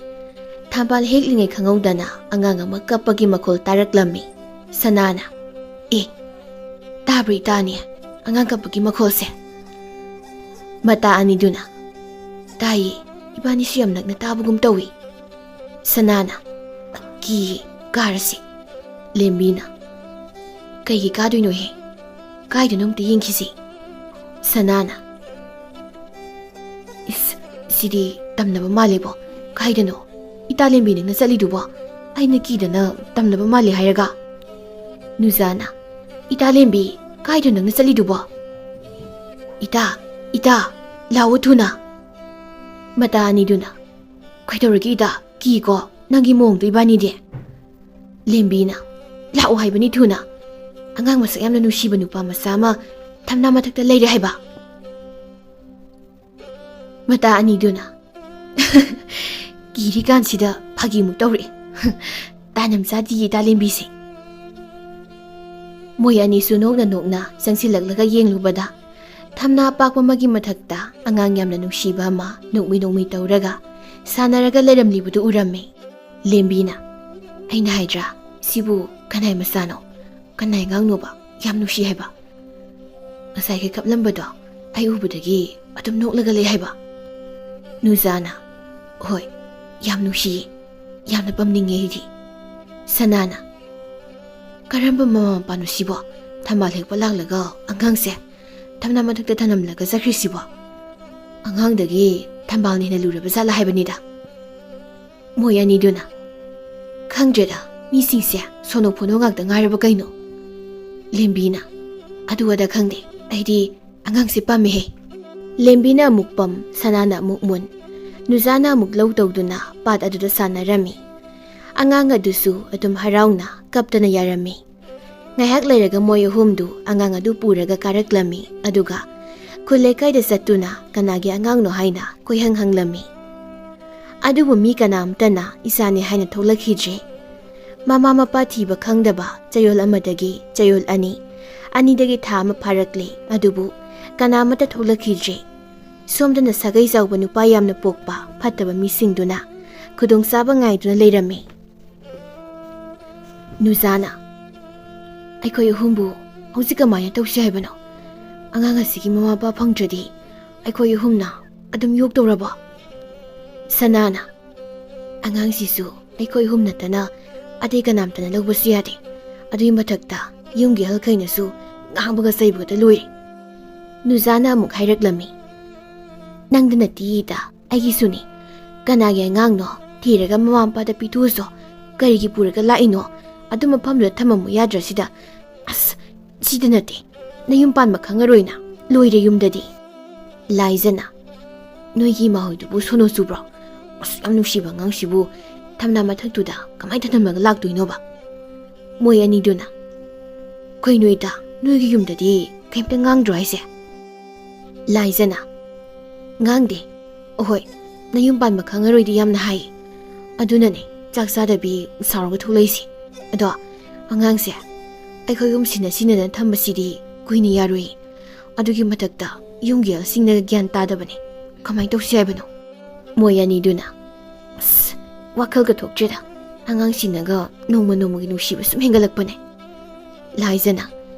ꯊꯝꯕꯥꯜ ꯍꯦꯛꯂꯤꯉꯩ ꯈꯪꯍꯧꯗꯅ ꯑꯉꯥꯡ ꯑꯃ ꯀꯞꯄꯒꯤ ꯃꯈꯣꯜ ꯇꯥꯔꯛꯂꯝꯃꯤ꯫ ꯁꯅꯥꯅ, "ꯑꯦ, "ꯇꯥꯕ꯭ꯔꯥ ꯏꯇꯥꯅꯤ? ꯑꯉꯥꯡ ꯀꯞꯄꯒꯤ ꯃꯈꯣꯜꯁꯦ?" ꯃꯇꯥ ꯑꯅꯤꯗꯨꯅ, "ꯇꯥꯏꯌꯦ, ꯏꯕꯥꯅꯤꯁꯨ ꯌꯥꯝ ꯅꯛꯅ ꯇꯥꯕꯒꯨꯝ ꯇꯧꯏ꯫" ꯁꯅꯥꯅ, "ꯀꯤ, ꯀꯥꯔꯁꯤ꯫" ꯂꯦꯝꯕꯤꯅ, "ꯀꯩꯒꯤ ꯀꯥꯗꯣꯏꯅꯣꯍꯦ? ꯀꯥꯏꯗꯅꯣ ꯑꯝꯇ ꯌꯦꯡꯈꯤꯁꯤ꯫" ꯁꯅꯥꯅ, "ꯏꯁ, ꯁꯤꯗꯤ ꯇꯝꯅꯕ ꯃꯥꯜꯂꯦꯕꯣ꯫ ꯀꯥꯏꯗꯅꯣ? ꯏꯇꯥ ꯂꯦꯝꯕꯤ, ꯅꯪꯅ ꯆꯠꯂꯤꯗꯨꯕꯣ? ꯑꯩꯅ ꯀꯤꯗꯅ ꯇꯝꯅꯕ ꯃꯥꯜꯂꯦ ꯍꯥꯏꯔꯒ?" ꯅꯨꯖꯥꯅ, "ꯏꯇꯥ ꯂꯦꯝꯕꯤ, ꯀꯥꯏꯗꯅꯣ ꯅꯪꯅ ꯆꯠꯂꯤꯗꯨꯕꯣ? ꯏꯇꯥ, ꯏꯇꯥ, ꯂꯥꯛꯑꯣ ꯊꯨꯅ꯫" ꯃꯇꯥ ꯑꯅꯤꯗꯨꯅ, "ꯀꯩꯗꯧꯔꯒꯦ ꯏꯇꯥ? ꯀꯤꯀꯣ ꯅꯪꯒꯤ ꯃꯑꯣꯡꯗꯣ ꯏꯕꯥꯅꯤꯗꯤ꯫" ꯂꯦꯝꯕꯤꯅ, "ꯂꯥꯛꯑꯣ ꯍꯥꯏꯕꯅꯤ ꯊꯨꯅ꯫ ꯑꯉꯥꯡ ꯃꯁꯛ ꯌꯥꯝꯅ ꯅꯨꯡꯁꯤꯕ ꯅꯨꯄꯥ ꯃꯆꯥ ꯑꯃ ꯊꯝꯅꯥ ꯃꯊꯛꯇ ꯂꯩꯔꯦ ꯍꯥꯏꯕ꯫" ꯃꯇꯥ ꯑꯅꯤꯗꯨꯅ, "ꯀꯤꯔꯤꯀꯥꯟꯁꯤꯗ ꯐꯥꯒꯤꯃꯨꯛ ꯇꯧꯔꯛꯑꯦ꯫ ꯇꯥꯅꯝ ꯆꯥꯗꯤꯌꯦ ꯏꯇꯥ ꯂꯦꯝꯕꯤꯁꯦ꯫" ꯃꯣꯏ ꯑꯅꯤꯁꯨ ꯅꯣꯛꯅ ꯅꯣꯛꯅ ꯆꯪꯁꯤꯜꯂꯛꯂꯒ ꯌꯦꯡꯂꯨꯕꯗ, ꯊꯝꯅꯥ ꯑꯄꯥꯛꯄ ꯑꯃꯒꯤ ꯃꯊꯛꯇ ꯑꯉꯥꯡ ꯌꯥꯝꯅ ꯅꯨꯡꯁꯤꯕ ꯑꯃ ꯅꯣꯛꯃꯤ ꯅꯣꯛꯃꯤ ꯇꯧꯔꯒ ꯁꯥꯟꯅꯔꯒ ꯂꯩꯔꯝꯂꯤꯕꯗꯨ ꯎꯔꯝꯃꯤ꯫ ꯂꯦꯝꯕꯤꯅ, "ꯑꯩꯅ ꯍꯥꯏꯗ꯭ꯔꯥ, ꯁꯤꯕꯨ ꯀꯅꯥꯏ ꯃꯆꯥꯅꯣ? ꯀꯅꯥꯏ ꯑꯉꯥꯡꯅꯣꯕ? ꯌꯥꯝ ꯅꯨꯡꯁꯤ ꯍꯥꯏꯕ꯫ ꯉꯁꯥꯏꯈꯩ ꯀꯞꯂꯝꯕꯗꯣ ꯑꯩ ꯎꯕꯗꯒꯤ ꯑꯗꯨꯝ ꯅꯣꯛꯂꯒ ꯂꯩ ꯍꯥꯏꯕ꯫" ꯅꯨꯖꯥꯅ, "ꯍꯣꯏ, ꯌꯥꯝ ꯅꯨꯡꯁꯤꯌꯦ, ꯌꯥꯝꯅ ꯄꯝꯅꯤꯡꯉꯦ ꯑꯩꯗꯤ꯫" ꯁꯅꯥꯅ, "ꯀꯔꯝꯕ ꯃꯃꯥ ꯃꯄꯥꯅꯣ ꯁꯤꯕꯣ? ꯊꯝꯕꯥꯜ ꯍꯦꯛꯄ ꯂꯥꯛꯂꯒ ꯑꯉꯥꯡꯁꯦ ꯊꯝꯅꯥ ꯃꯊꯛꯇ ꯊꯅꯝꯂꯒ ꯆꯠꯈ꯭ꯔꯤꯁꯤꯕꯣ? ꯑꯉꯥꯡꯗꯒꯤ ꯊꯝꯕꯥꯜꯅ ꯍꯦꯟꯅ ꯂꯨꯔꯕ ꯖꯥꯠꯂ ꯍꯥꯏꯕꯅꯤꯗ꯫" ꯃꯣꯏ ꯑꯅꯤꯗꯨꯅ, "ꯈꯪꯗ꯭ꯔꯦꯗ, ꯃꯤꯁꯤꯡꯁꯦ ꯁꯣꯅꯣ ꯐꯣꯅꯣ ꯉꯥꯛꯇ ꯉꯥꯏꯔꯕ ꯀꯩꯅꯣ?" ꯂꯦꯝꯕꯤꯅ, "ꯑꯗꯨ ꯑꯗꯥ ꯈꯪꯗꯦ, ꯑꯩꯗꯤ ꯑꯉꯥꯡꯁꯦ ꯄꯥꯝꯃꯦꯍꯦ꯫" ꯂꯦꯝꯕꯤꯅ ꯑꯃꯨꯛ ꯄꯝ, ꯁꯅꯥꯅ ꯑꯃꯨꯛ ꯃꯨꯟ, ꯅꯨꯖꯥꯅ ꯑꯃꯨꯛ ꯂꯧ ꯇꯧꯗꯨꯅ ꯄꯥꯠ ꯑꯗꯨꯗ ꯁꯥꯟꯅꯔꯝꯃꯤ꯫ ꯑꯉꯥꯡ ꯑꯗꯨꯁꯨ ꯑꯗꯨꯝ ꯍꯔꯥꯎꯅ ꯀꯞꯇꯅ ꯌꯥꯔꯝꯃꯤ꯫ ꯉꯥꯏꯍꯥꯛ ꯂꯩꯔꯒ ꯃꯣꯏ ꯑꯍꯨꯝꯗꯨ ꯑꯉꯥꯡ ꯑꯗꯨ ꯄꯨꯔꯒ ꯀꯥꯔꯛꯂꯝꯃꯤ, ꯑꯗꯨꯒ ꯈꯨꯜ ꯂꯩꯀꯥꯏꯗ ꯆꯠꯇꯨꯅ ꯀꯅꯥꯒꯤ ꯑꯉꯥꯡꯅꯣ ꯍꯥꯏꯅ ꯀꯣꯏꯍꯪ ꯍꯪꯂꯝꯃꯤ꯫ ꯑꯗꯨꯕꯨ ꯃꯤ ꯀꯅꯥꯝꯇꯅ ꯏꯆꯥꯅꯤ ꯍꯥꯏꯅ ꯊꯣꯛꯂꯛꯈꯤꯗ꯭ꯔꯦ꯫ ꯃꯃꯥ ꯃꯄꯥ ꯊꯤꯕ ꯈꯪꯗꯕ ꯆꯌꯣꯜ ꯑꯃꯗꯒꯤ ꯆꯌꯣꯜ ꯑꯅꯤ, ꯑꯅꯤꯗꯒꯤ ꯊꯥ ꯑꯃ ꯐꯥꯔꯛꯂꯦ, ꯑꯗꯨꯕꯨ ꯀꯅꯥꯃꯠꯇ ꯊꯣꯛꯂꯛꯈꯤꯗ꯭ꯔꯦ꯫ ꯁꯣꯝꯗꯅ ꯁꯥꯒꯩ ꯆꯥꯎꯕ ꯅꯨꯄꯥ ꯌꯥꯝꯅ ꯄꯣꯛꯄ ꯐꯠꯇꯕ ꯃꯤꯁꯤꯡꯗꯨꯅ ꯈꯨꯗꯣꯡꯆꯥꯕ ꯉꯥꯏꯗꯨꯅ ꯂꯩꯔꯝꯃꯤ꯫ ꯅꯨꯖꯥꯅ, "ꯑꯩꯈꯣꯏ ꯑꯍꯨꯝꯕꯨ ꯍꯧꯖꯤꯛ ꯀꯃꯥꯏꯅ ꯇꯧꯁꯤ ꯍꯥꯏꯕꯅꯣ? ꯑꯉꯥꯡ ꯑꯁꯤꯒꯤ ꯃꯃꯥ ꯃꯄꯥ ꯐꯪꯗ꯭ꯔꯗꯤ ꯑꯩꯈꯣꯏ ꯑꯍꯨꯝꯅ ꯑꯗꯨꯝ ꯌꯣꯛꯇꯧꯔꯕꯣ? ꯁꯅꯥꯅ, "ꯑꯉꯥꯡꯁꯤꯁꯨ ꯑꯩꯈꯣꯏ ꯑꯍꯨꯝ ꯅꯠꯇꯅ ꯑꯇꯩ ꯀꯅꯥꯝꯇꯅ ꯂꯧꯕꯁꯨ ꯌꯥꯗꯦ꯫ ꯑꯗꯨꯒꯤ ꯃꯊꯛꯇ ꯌꯨꯝꯒꯤ ꯑꯍꯜꯈꯩꯅꯁꯨ ꯉꯥꯡꯕꯒ ꯆꯩꯕꯒꯇ ꯂꯣꯏꯔꯦ꯫" ꯅꯨꯖꯥꯅ ꯑꯃꯨꯛ ꯍꯥꯏꯔꯛꯂꯝꯃꯤ, "ꯅꯪꯗ ꯅꯠꯇꯤꯌꯦꯗ, ꯑꯩꯒꯤꯁꯨꯅꯤ꯫ ꯀꯅꯥꯒꯤ ꯑꯉꯥꯡꯅꯣ? ꯊꯤꯔꯒ ꯃꯃꯥ ꯃꯄꯥꯗ ꯄꯤꯊꯣꯛꯑꯁꯣ꯫ ꯀꯔꯤꯒꯤ ꯄꯨꯔꯒ ꯂꯥꯛꯏꯅꯣ? ꯑꯗꯨ ꯃꯐꯝꯗꯨꯗ ꯊꯝꯃꯝꯃꯨ ꯌꯥꯗ꯭ꯔꯥ ꯁꯤꯗ? ꯑꯁ, ꯁꯤꯗ ꯅꯠꯇꯦ꯫ ꯅꯌꯨꯝ ꯄꯥꯟꯕ ꯈꯪꯉꯔꯣꯏꯅ꯫ ꯂꯣꯏꯔꯦ ꯌꯨꯝꯗꯗꯤ꯫" ꯂꯥꯏꯖꯅ, "ꯅꯣꯏꯒꯤ ꯏꯃꯥ ꯍꯣꯏꯗꯨꯕꯨ ꯁꯣꯅꯣ ꯆꯨꯕ꯭ꯔꯣ? ꯑꯁ, ꯌꯥꯝ ꯅꯨꯡꯁꯤꯕ ꯑꯉꯥꯡꯁꯤꯕꯨ ꯊꯝꯅꯥ ꯃꯊꯛꯇꯨꯗ ꯀꯃꯥꯏꯅ ꯊꯝꯂꯝꯃꯒ ꯂꯥꯛꯇꯣꯏꯅꯣꯕ?" ꯃꯣꯏ ꯑꯅꯤꯗꯨꯅ, "ꯀꯩꯅꯣ ꯏꯇꯥ, ꯅꯣꯏꯒꯤ ꯌꯨꯝꯗꯗꯤ ꯀꯩꯝꯇ ꯉꯥꯡꯗ꯭ꯔꯣ ꯍꯥꯏꯁꯦ?" ꯂꯥꯏꯖꯅ, "ꯉꯥꯡꯗꯦ꯫ ꯑꯍꯣꯏ, ꯅꯌꯨꯝ ꯄꯥꯟꯕ ꯈꯪꯉꯔꯣꯏꯗꯤ ꯌꯥꯝꯅ ꯍꯥꯏ꯫ ꯑꯗꯨꯅꯅꯦ ꯆꯥꯛ ꯆꯥꯗꯕꯤ ꯁꯥꯎꯔꯒ ꯊꯣꯛꯂꯛꯏꯁꯦ꯫ ꯑꯗꯣ ꯑꯉꯥꯡꯁꯦ ꯑꯩꯈꯣꯏ ꯑꯍꯨꯝ ꯁꯤꯟꯅ ꯁꯤꯟꯅꯗꯅ ꯊꯝꯕꯁꯤꯗꯤ ꯀꯨꯏꯅ ꯌꯥꯔꯣꯏ꯫ ꯑꯗꯨꯒꯤ ꯃꯊꯛꯇ ꯌꯨꯝꯒꯤ ꯑꯍꯜꯁꯤꯡꯅꯒ ꯒ꯭ꯌꯥꯟ ꯇꯥꯗꯕꯅꯦ꯫ ꯀꯃꯥꯏꯅ ꯇꯧꯁꯤ ꯍꯥꯏꯕꯅꯣ?" ꯃꯣꯏ ꯑꯅꯤꯗꯨꯅ, "ꯑꯁ, ꯋꯥꯈꯜꯒ ꯊꯣꯛꯇ꯭ꯔꯦꯗ꯫ ꯑꯉꯥꯡꯁꯤꯡꯅꯒ ꯅꯣꯡꯃ ꯅꯣꯡꯃꯒꯤ ꯅꯨꯡꯁꯤꯕ ꯁꯨꯝ ꯍꯦꯟꯒꯠꯂꯛꯄꯅꯦ꯫" ꯂꯥꯏꯖꯅ,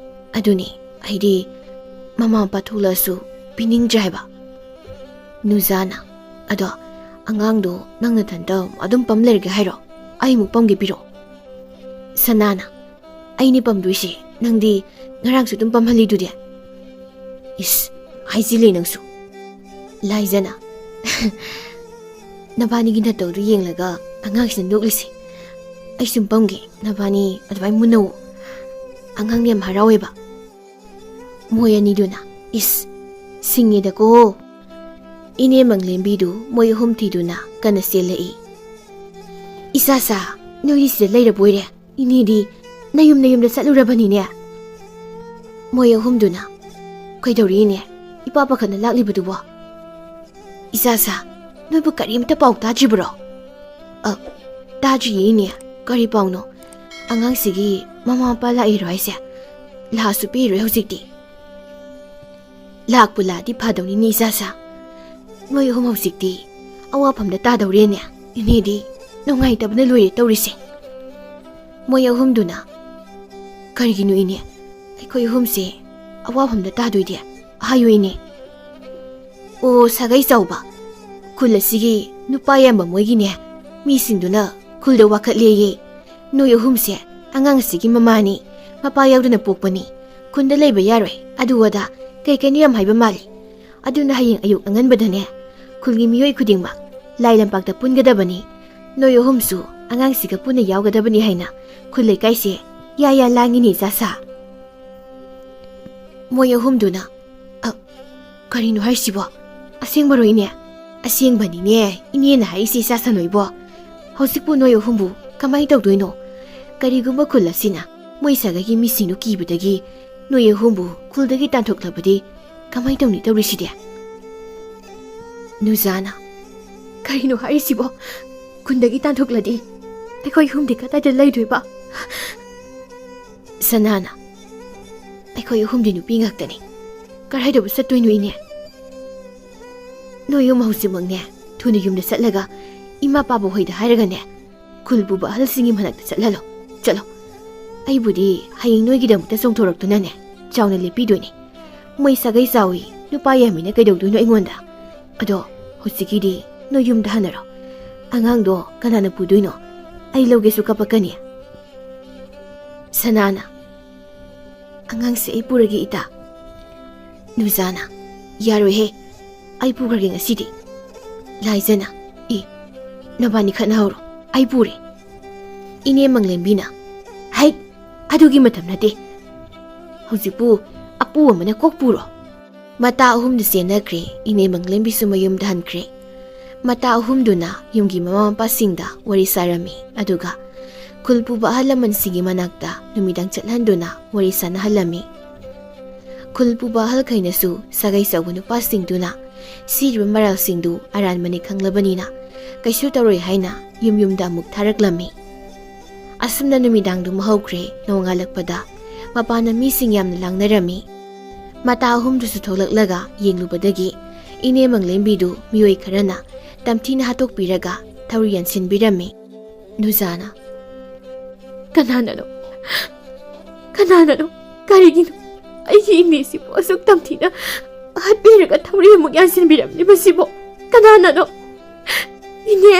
"ꯑꯗꯨꯅꯤ, ꯑꯩꯗꯤ ꯃꯃꯥ ꯃꯄꯥ ꯊꯣꯛꯂꯛꯑꯁꯨ ꯄꯤꯅꯤꯡꯗ꯭ꯔꯦ ꯍꯥꯏꯕ꯫" ꯅꯨꯖꯥꯅ, "ꯑꯗꯣ ꯑꯉꯥꯡꯗꯣ ꯅꯪ ꯅꯊꯟꯇ ꯑꯗꯨꯝ ꯄꯝ ꯂꯩꯔꯒꯦ ꯍꯥꯏꯔꯣ? ꯑꯩꯃꯨꯛ ꯄꯝꯒꯦ ꯄꯤꯔꯛꯑꯣ꯫" ꯁꯅꯥꯅ, "ꯑꯩꯅꯦ ꯄꯝꯗꯣꯏꯁꯦ, ꯅꯪꯗꯤ ꯉꯔꯥꯡꯁꯨ ꯑꯗꯨꯝ ꯄꯝꯍꯜꯂꯤꯗꯨꯗꯤ꯫" "ꯏꯁ, ꯍꯥꯏꯖꯤꯜꯂꯦ ꯅꯪꯁꯨ꯫" ꯂꯥꯏꯖꯅ, "ꯅꯕꯥꯅꯤꯒꯤ ꯅꯇꯧꯗꯨ ꯌꯦꯡꯂꯒ ꯑꯉꯥꯡꯁꯤꯅ ꯅꯣꯛꯂꯤꯁꯦ꯫ ꯑꯩ ꯁꯨꯝ ꯄꯝꯒꯦ, ꯅꯕꯥꯅꯤ ꯑꯗꯨꯃꯥꯏꯅ ꯃꯨꯟꯅꯧ꯫ ꯑꯉꯥꯡꯗꯤ ꯌꯥꯝ ꯍꯔꯥꯎꯋꯦꯕ꯫" ꯃꯣꯏ ꯑꯅꯤꯗꯨꯅ, "ꯏꯁ, ꯁꯤꯡꯉꯦꯗꯀꯣ꯫" ꯏꯅꯦ ꯃꯪꯂꯦꯝꯕꯤꯗꯨ ꯃꯣꯏ ꯑꯍꯨꯝ ꯊꯤꯗꯨꯅ ꯀꯟꯅ ꯆꯦꯜꯂꯛꯏ꯫ "ꯏꯆꯥ ꯁꯥ, ꯅꯣꯏꯗꯤ ꯁꯤꯗ ꯂꯩꯔꯕꯣꯏꯔꯦ? ꯏꯅꯦꯗꯤ ꯅꯌꯨꯝ ꯅꯌꯨꯝꯗ ꯆꯠꯂꯨꯔꯕꯅꯤꯅꯦ?" ꯃꯣꯏ ꯑꯍꯨꯝꯗꯨꯅ, "ꯀꯩꯗꯧꯔꯤ ꯏꯅꯦ? ꯏꯄꯥ ꯄꯥꯈꯠꯅ ꯂꯥꯛꯂꯤꯕꯗꯨꯕꯣ?" "ꯏꯆꯥ ꯁꯥ, ꯅꯣꯏꯕꯨ ꯀꯔꯤꯝꯇ ꯄꯥꯎ ꯇꯥꯗ꯭ꯔꯤꯕꯔꯣ?" "ꯑ, ꯇꯥꯗ꯭ꯔꯤꯌꯦ ꯏꯅꯦ꯫ ꯀꯔꯤ ꯄꯥꯎꯅꯣ? ꯑꯉꯥꯡꯁꯤꯒꯤ ꯃꯃꯥ ꯃꯄꯥ ꯂꯥꯛꯏꯔꯣ ꯍꯥꯏꯁꯦ? ꯂꯥꯛꯑꯁꯨ ꯄꯤꯔꯣꯏ ꯍꯧꯖꯤꯛꯇꯤ꯫" "ꯂꯥꯛꯄꯨ ꯂꯥꯛꯑꯗꯤ ꯐꯗꯧꯅꯤꯅꯦ ꯏꯆꯥ ꯁꯥ꯫ ꯃꯣꯏ ꯑꯍꯨꯝ ꯍꯧꯖꯤꯛꯇꯤ ꯑꯋꯥꯐꯝꯗ ꯇꯥꯗꯧꯔꯦꯅꯦ꯫ ꯏꯅꯦꯗꯤ ꯅꯨꯡꯉꯥꯏꯇꯕꯅ ꯂꯣꯏꯔꯦ ꯇꯧꯔꯤꯁꯦ꯫" ꯃꯣꯏ ꯑꯍꯨꯝꯗꯨꯅ, "ꯀꯔꯤꯒꯤꯅꯣ ꯏꯅꯦ? ꯑꯩꯈꯣꯏ ꯑꯍꯨꯝꯁꯦ ꯑꯋꯥꯐꯝꯗ ꯇꯥꯗꯣꯏꯗꯤ? ꯍꯥꯏꯌꯨ ꯏꯅꯦ꯫ ꯑꯣ, ꯁꯥꯒꯩ ꯆꯥꯎꯕ, ꯈꯨꯜ ꯑꯁꯤꯒꯤ ꯅꯨꯄꯥ ꯌꯥꯝꯕ ꯃꯣꯏꯒꯤꯅꯦ, ꯃꯤꯁꯤꯡꯗꯨꯅ ꯈꯨꯜꯗ ꯋꯥꯀꯠꯂꯦꯌꯦ꯫ ꯅꯣꯏ ꯑꯍꯨꯝꯁꯦ ꯑꯉꯥꯡ ꯑꯁꯤꯒꯤ ꯃꯃꯥꯅꯤ, ꯃꯄꯥ ꯌꯥꯎꯗꯅ ꯄꯣꯛꯄꯅꯤ, ꯈꯨꯟꯗ ꯂꯩꯕ ꯌꯥꯔꯣꯏ, ꯑꯗꯨ ꯑꯗꯥ ꯀꯩ ꯀꯩꯅꯣ ꯌꯥꯝ ꯍꯥꯏꯕ ꯃꯥꯜꯂꯤ꯫ ꯑꯗꯨꯅ ꯍꯌꯦꯡ ꯑꯌꯨꯛ ꯑꯉꯟꯕꯗꯅꯦ, ꯈꯨꯜꯒꯤ ꯃꯤꯑꯣꯏ ꯈꯨꯗꯤꯡꯃꯛ ꯂꯥꯏ ꯂꯝꯄꯥꯛꯇ ꯄꯨꯟꯒꯗꯕꯅꯤ꯫ ꯅꯣꯏ ꯑꯍꯨꯝꯁꯨ ꯑꯉꯥꯡꯁꯤꯒ ꯄꯨꯟꯅ ꯌꯥꯎꯒꯗꯕꯅꯤ ꯍꯥꯏꯅ ꯈꯨꯜ ꯂꯩꯀꯥꯏꯁꯦ ꯌꯥ ꯌꯥ ꯂꯥꯡꯉꯤꯅꯦ, ꯏꯆꯥ ꯁꯥ꯫ ꯃꯣꯏ ꯑꯍꯨꯝꯗꯨꯅ, "ꯑ, ꯀꯔꯤꯅꯣ ꯍꯥꯏꯁꯤꯕꯣ? ꯑꯁꯦꯡꯕꯔꯣ, ꯏꯅꯦ?" "ꯑꯁꯦꯡꯕꯅꯤꯅꯦ, ꯏꯅꯦꯅ ꯍꯥꯏꯔꯤꯁꯤ, ꯏꯆꯥ ꯁꯥꯅꯣꯏꯕꯣ꯫ ꯍꯧꯖꯤꯛꯄꯨ ꯅꯣꯏ ꯑꯍꯨꯝꯕꯨ ꯀꯃꯥꯏ ꯇꯧꯗꯣꯏꯅꯣ? ꯀꯔꯤꯒꯨꯝꯕ ꯈꯨꯜ ꯑꯁꯤꯅ ꯃꯣꯏ ꯁꯥꯒꯩꯒꯤ ꯃꯤꯁꯤꯡꯗꯨ ꯀꯤꯕꯗꯒꯤ ꯅꯣꯏ ꯑꯍꯨꯝꯕꯨ ꯈꯨꯜꯗꯒꯤ ꯇꯥꯟꯊꯣꯛꯂꯕꯗꯤ ꯀꯃꯥꯏ ꯇꯧꯅꯤ ꯇꯧꯔꯤꯁꯤꯗꯤ?" ꯅꯨꯖꯥꯅ, "ꯀꯔꯤꯅꯣ ꯍꯥꯏꯔꯤꯁꯤꯕꯣ? ꯈꯨꯟꯗꯒꯤ ꯇꯥꯟꯊꯣꯛꯂꯗꯤ ꯑꯩꯈꯣꯏ ꯑꯍꯨꯝꯗꯤ ꯀꯗꯥꯏꯗ ꯂꯩꯗꯣꯏꯕ?" ꯁꯅꯥꯅ, "ꯑꯩꯈꯣꯏ ꯑꯍꯨꯝꯗꯤ ꯅꯨꯄꯤ ꯉꯥꯛꯇꯅꯤ, ꯀꯗꯥꯏꯗꯕꯨ ꯆꯠꯇꯣꯏꯅꯣ, ꯏꯅꯦ? ꯅꯣꯏ ꯑꯍꯨꯝ ꯍꯧꯖꯤꯛꯃꯛꯅꯦ, ꯊꯨꯅ ꯌꯨꯝꯗ ꯆꯠꯂꯒ ꯏꯃꯥ ꯄꯥꯕꯨꯡ ꯍꯣꯏꯗ ꯍꯥꯏꯔꯒꯅꯦ, ꯈꯨꯜ ꯄꯨꯕ ꯑꯍꯜꯁꯤꯡꯒꯤ ꯃꯅꯥꯛꯇ ꯆꯠꯍꯜꯂꯣ꯫ ꯆꯠꯂꯣ꯫ ꯑꯩꯕꯨꯗꯤ ꯍꯌꯦꯡ ꯅꯣꯏꯒꯤꯗꯃꯛꯇ ꯆꯣꯡꯊꯣꯔꯛꯇꯨꯅꯅꯦ, ꯆꯥꯎꯅ ꯂꯦꯞꯄꯤꯗꯣꯏꯅꯤ꯫ ꯃꯣꯏ ꯁꯥꯒꯩ ꯆꯥꯎꯏ, ꯅꯨꯄꯥ ꯌꯥꯝꯃꯤꯅ ꯀꯩꯗꯧꯗꯣꯏꯅꯣ ꯑꯩꯉꯣꯟꯗ? ꯑꯗꯣ ꯍꯧꯖꯤꯛꯀꯤꯗꯤ ꯅꯣꯏ ꯌꯨꯝꯗ ꯍꯟꯅꯔꯣ꯫ ꯑꯉꯥꯡꯗꯣ ꯀꯅꯥꯅ ꯄꯨꯗꯣꯏꯅꯣ? ꯑꯩ ꯂꯧꯒꯦꯁꯨ ꯀꯞꯄꯛꯀꯅꯤ꯫" ꯁꯅꯥꯅ, "ꯑꯉꯥꯡꯁꯦ ꯑꯩ ꯄꯨꯔꯒꯦ, ꯏꯇꯥ꯫" ꯅꯨꯖꯥꯅ, "ꯌꯥꯔꯣꯏꯍꯦ, ꯑꯩ ꯄꯨꯈ꯭ꯔꯒꯦ ꯉꯁꯤꯗꯤ꯫" ꯂꯥꯏꯖꯅ, "ꯏ, ꯅꯕꯥꯅꯤ ꯈꯠꯅꯍꯧꯔꯣ, ꯑꯩ ꯄꯨꯔꯦ꯫" ꯏꯅꯦ ꯃꯪꯂꯦꯝꯕꯤꯅ, "ꯍꯩ, ꯑꯗꯨꯒꯤ ꯃꯇꯝ ꯅꯠꯇꯦ, ꯍꯧꯖꯤꯛꯄꯨ ꯑꯄꯨ ꯑꯃꯅ ꯀꯣꯛ ꯄꯨꯔꯣ꯫" ꯃꯇꯥ ꯑꯍꯨꯝꯗꯨ ꯆꯦꯟꯅꯈ꯭ꯔꯦ꯫ ꯏꯅꯦ ꯃꯪꯂꯦꯝꯕꯤꯁꯨ ꯃꯌꯨꯝꯗ ꯍꯟꯈ꯭ꯔꯦ꯫ ꯃꯇꯥ ꯑꯍꯨꯝꯗꯨꯅ ꯌꯨꯝꯒꯤ ꯃꯃꯥ ꯃꯄꯥꯁꯤꯡꯗ ꯋꯥꯔꯤ ꯁꯥꯔꯝꯃꯤ, ꯑꯗꯨꯒ ꯈꯨꯜ ꯄꯨꯕ ꯑꯍꯜ ꯂꯃꯟꯁꯤꯡꯒꯤ ꯃꯅꯥꯛꯇ ꯅꯨꯃꯤꯗꯥꯡ ꯆꯠꯍꯟꯗꯨꯅ ꯋꯥꯔꯤ ꯁꯥꯟꯅꯍꯜꯂꯝꯃꯤ꯫ ꯈꯨꯜ ꯄꯨꯕ ꯑꯍꯜꯈꯩꯅꯁꯨ ꯁꯥꯒꯩ ꯆꯥꯎꯕ ꯅꯨꯄꯥꯁꯤꯡꯗꯨꯅ ꯁꯤꯔꯤꯕ ꯃꯔꯥꯜꯁꯤꯡꯗꯨ ꯑꯔꯥꯟꯕꯅꯤ ꯈꯪꯂꯕꯅꯤꯅ ꯀꯩꯁꯨ ꯇꯧꯔꯣꯏ ꯍꯥꯏꯅ ꯌꯨꯝ ꯌꯨꯝꯗ ꯑꯃꯨꯛ ꯊꯥꯔꯛꯂꯝꯃꯤ꯫ ꯑꯁꯨꯝꯅ ꯅꯨꯃꯤꯗꯥꯡꯗꯨꯃ ꯍꯧꯈ꯭ꯔꯦ꯫ ꯅꯣꯡꯉꯥꯜꯂꯛꯄꯗ ꯃꯄꯥꯟꯅ ꯃꯤꯁꯤꯡ ꯌꯥꯝꯅ ꯂꯥꯡꯅꯔꯝꯃꯤ꯫ ꯃꯇꯥ ꯑꯍꯨꯝꯗꯨꯁꯨ ꯊꯣꯛꯂꯛꯂꯒ ꯌꯦꯡꯂꯨꯕꯗꯒꯤ ꯏꯅꯦ ꯃꯪꯂꯦꯝꯕꯤꯗꯨ ꯃꯤꯑꯣꯏ ꯈꯔꯅ ꯇꯝꯊꯤꯅ ꯍꯥꯠꯇꯣꯛꯄꯤꯔꯒ ꯊꯧꯔꯤ ꯌꯥꯟꯁꯤꯟꯕꯤꯔꯝꯃꯤ꯫ ꯅꯨꯖꯥꯅ, "ꯀꯅꯥꯅꯅꯣ? ꯀꯅꯥꯅꯅꯣ? ꯀꯔꯤꯒꯤꯅꯣ ꯑꯩꯒꯤ ꯏꯅꯦꯁꯤꯕꯨ ꯑꯁꯨꯛ ꯇꯝꯊꯤꯅ ꯍꯥꯠꯄꯤꯔꯒ ꯊꯧꯔꯤ ꯑꯃꯨꯛ ꯌꯥꯟꯁꯤꯟꯕꯤꯔꯝꯂꯤꯕꯁꯤꯕꯣ? ꯀꯅꯥꯅꯅꯣ? ꯏꯅꯦ!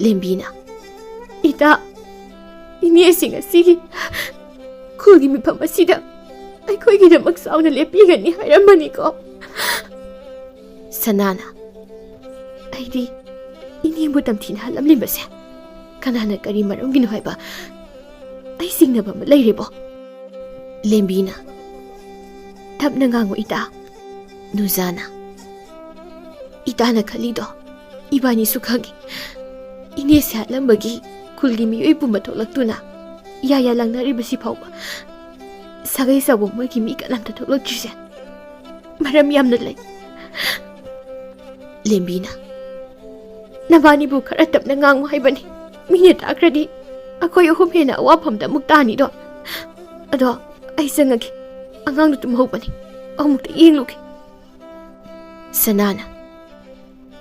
ꯂꯦꯝꯕꯤꯅ, "ꯏꯇꯥ, ꯏꯅꯦꯁꯤ ꯉꯁꯤꯒꯤ ꯈꯨꯜꯒꯤ ꯃꯤꯐꯝ ꯑꯁꯤꯗ ꯑꯩꯈꯣꯏꯒꯤꯗꯃꯛ ꯆꯥꯎꯅ ꯂꯦꯞꯄꯤꯒꯅꯤ ꯍꯥꯏꯔꯝꯕꯅꯤꯀꯣ?" ꯁꯅꯥꯅ, "ꯑꯩꯗꯤ ꯏꯅꯦꯕꯨ ꯇꯝꯊꯤꯅ ꯍꯥꯠꯂꯝꯂꯤꯕꯁꯦ ꯀꯅꯥꯅ ꯀꯔꯤ ꯃꯔꯝꯒꯤꯅꯣ ꯍꯥꯏꯕ ꯑꯩ ꯆꯤꯡꯅꯕ ꯑꯃ ꯂꯩꯔꯦꯕꯣ?" ꯂꯦꯝꯕꯤꯅ, "ꯇꯞꯅ ꯉꯥꯡꯉꯨ ꯏꯇꯥ꯫" ꯅꯨꯖꯥꯅ, "ꯏꯇꯥꯅ ꯈꯜꯂꯤꯗꯣ ꯏꯕꯥꯅꯤꯁꯨ ꯈꯪꯉꯤ꯫ ꯏꯅꯦꯁꯦ ꯍꯥꯠꯂꯝꯕꯒꯤ ꯈꯨꯜꯒꯤ ꯃꯤꯑꯣꯏ ꯄꯨꯝꯕ ꯊꯣꯛꯂꯛꯇꯨꯅ ꯌꯥ ꯌꯥ ꯂꯥꯡꯅꯔꯤꯕꯁꯤ ꯐꯥꯎꯕ ꯁꯥꯒꯩ ꯆꯥꯎꯕ ꯃꯣꯏꯒꯤ ꯃꯤ ꯀꯅꯥꯝꯇ ꯊꯣꯛꯂꯛꯇ꯭ꯔꯤꯁꯦ ꯃꯔꯝ ꯌꯥꯝꯅ ꯂꯩ꯫" ꯂꯦꯝꯕꯤꯅ, "ꯅꯕꯥꯅꯤꯕꯨ ꯈꯔ ꯇꯞꯅ ꯉꯥꯡꯉꯨ ꯍꯥꯏꯕꯅꯤ꯫ ꯃꯤꯅ ꯇꯥꯈ꯭ꯔꯗꯤ ꯑꯩꯈꯣꯏ ꯑꯍꯨꯝ ꯍꯦꯟꯅ ꯑꯋꯥꯐꯝꯗ ꯑꯃꯨꯛ ꯇꯥꯅꯤꯗꯣ꯫ ꯑꯗꯣ ꯑꯩ ꯆꯪꯉꯒꯦ꯫ ꯑꯉꯥꯡꯗꯨ ꯇꯨꯝꯍꯧꯕꯅꯤ꯫ ꯑꯃꯨꯛꯇ ꯌꯦꯡꯂꯨꯒꯦ꯫" ꯁꯅꯥꯅ,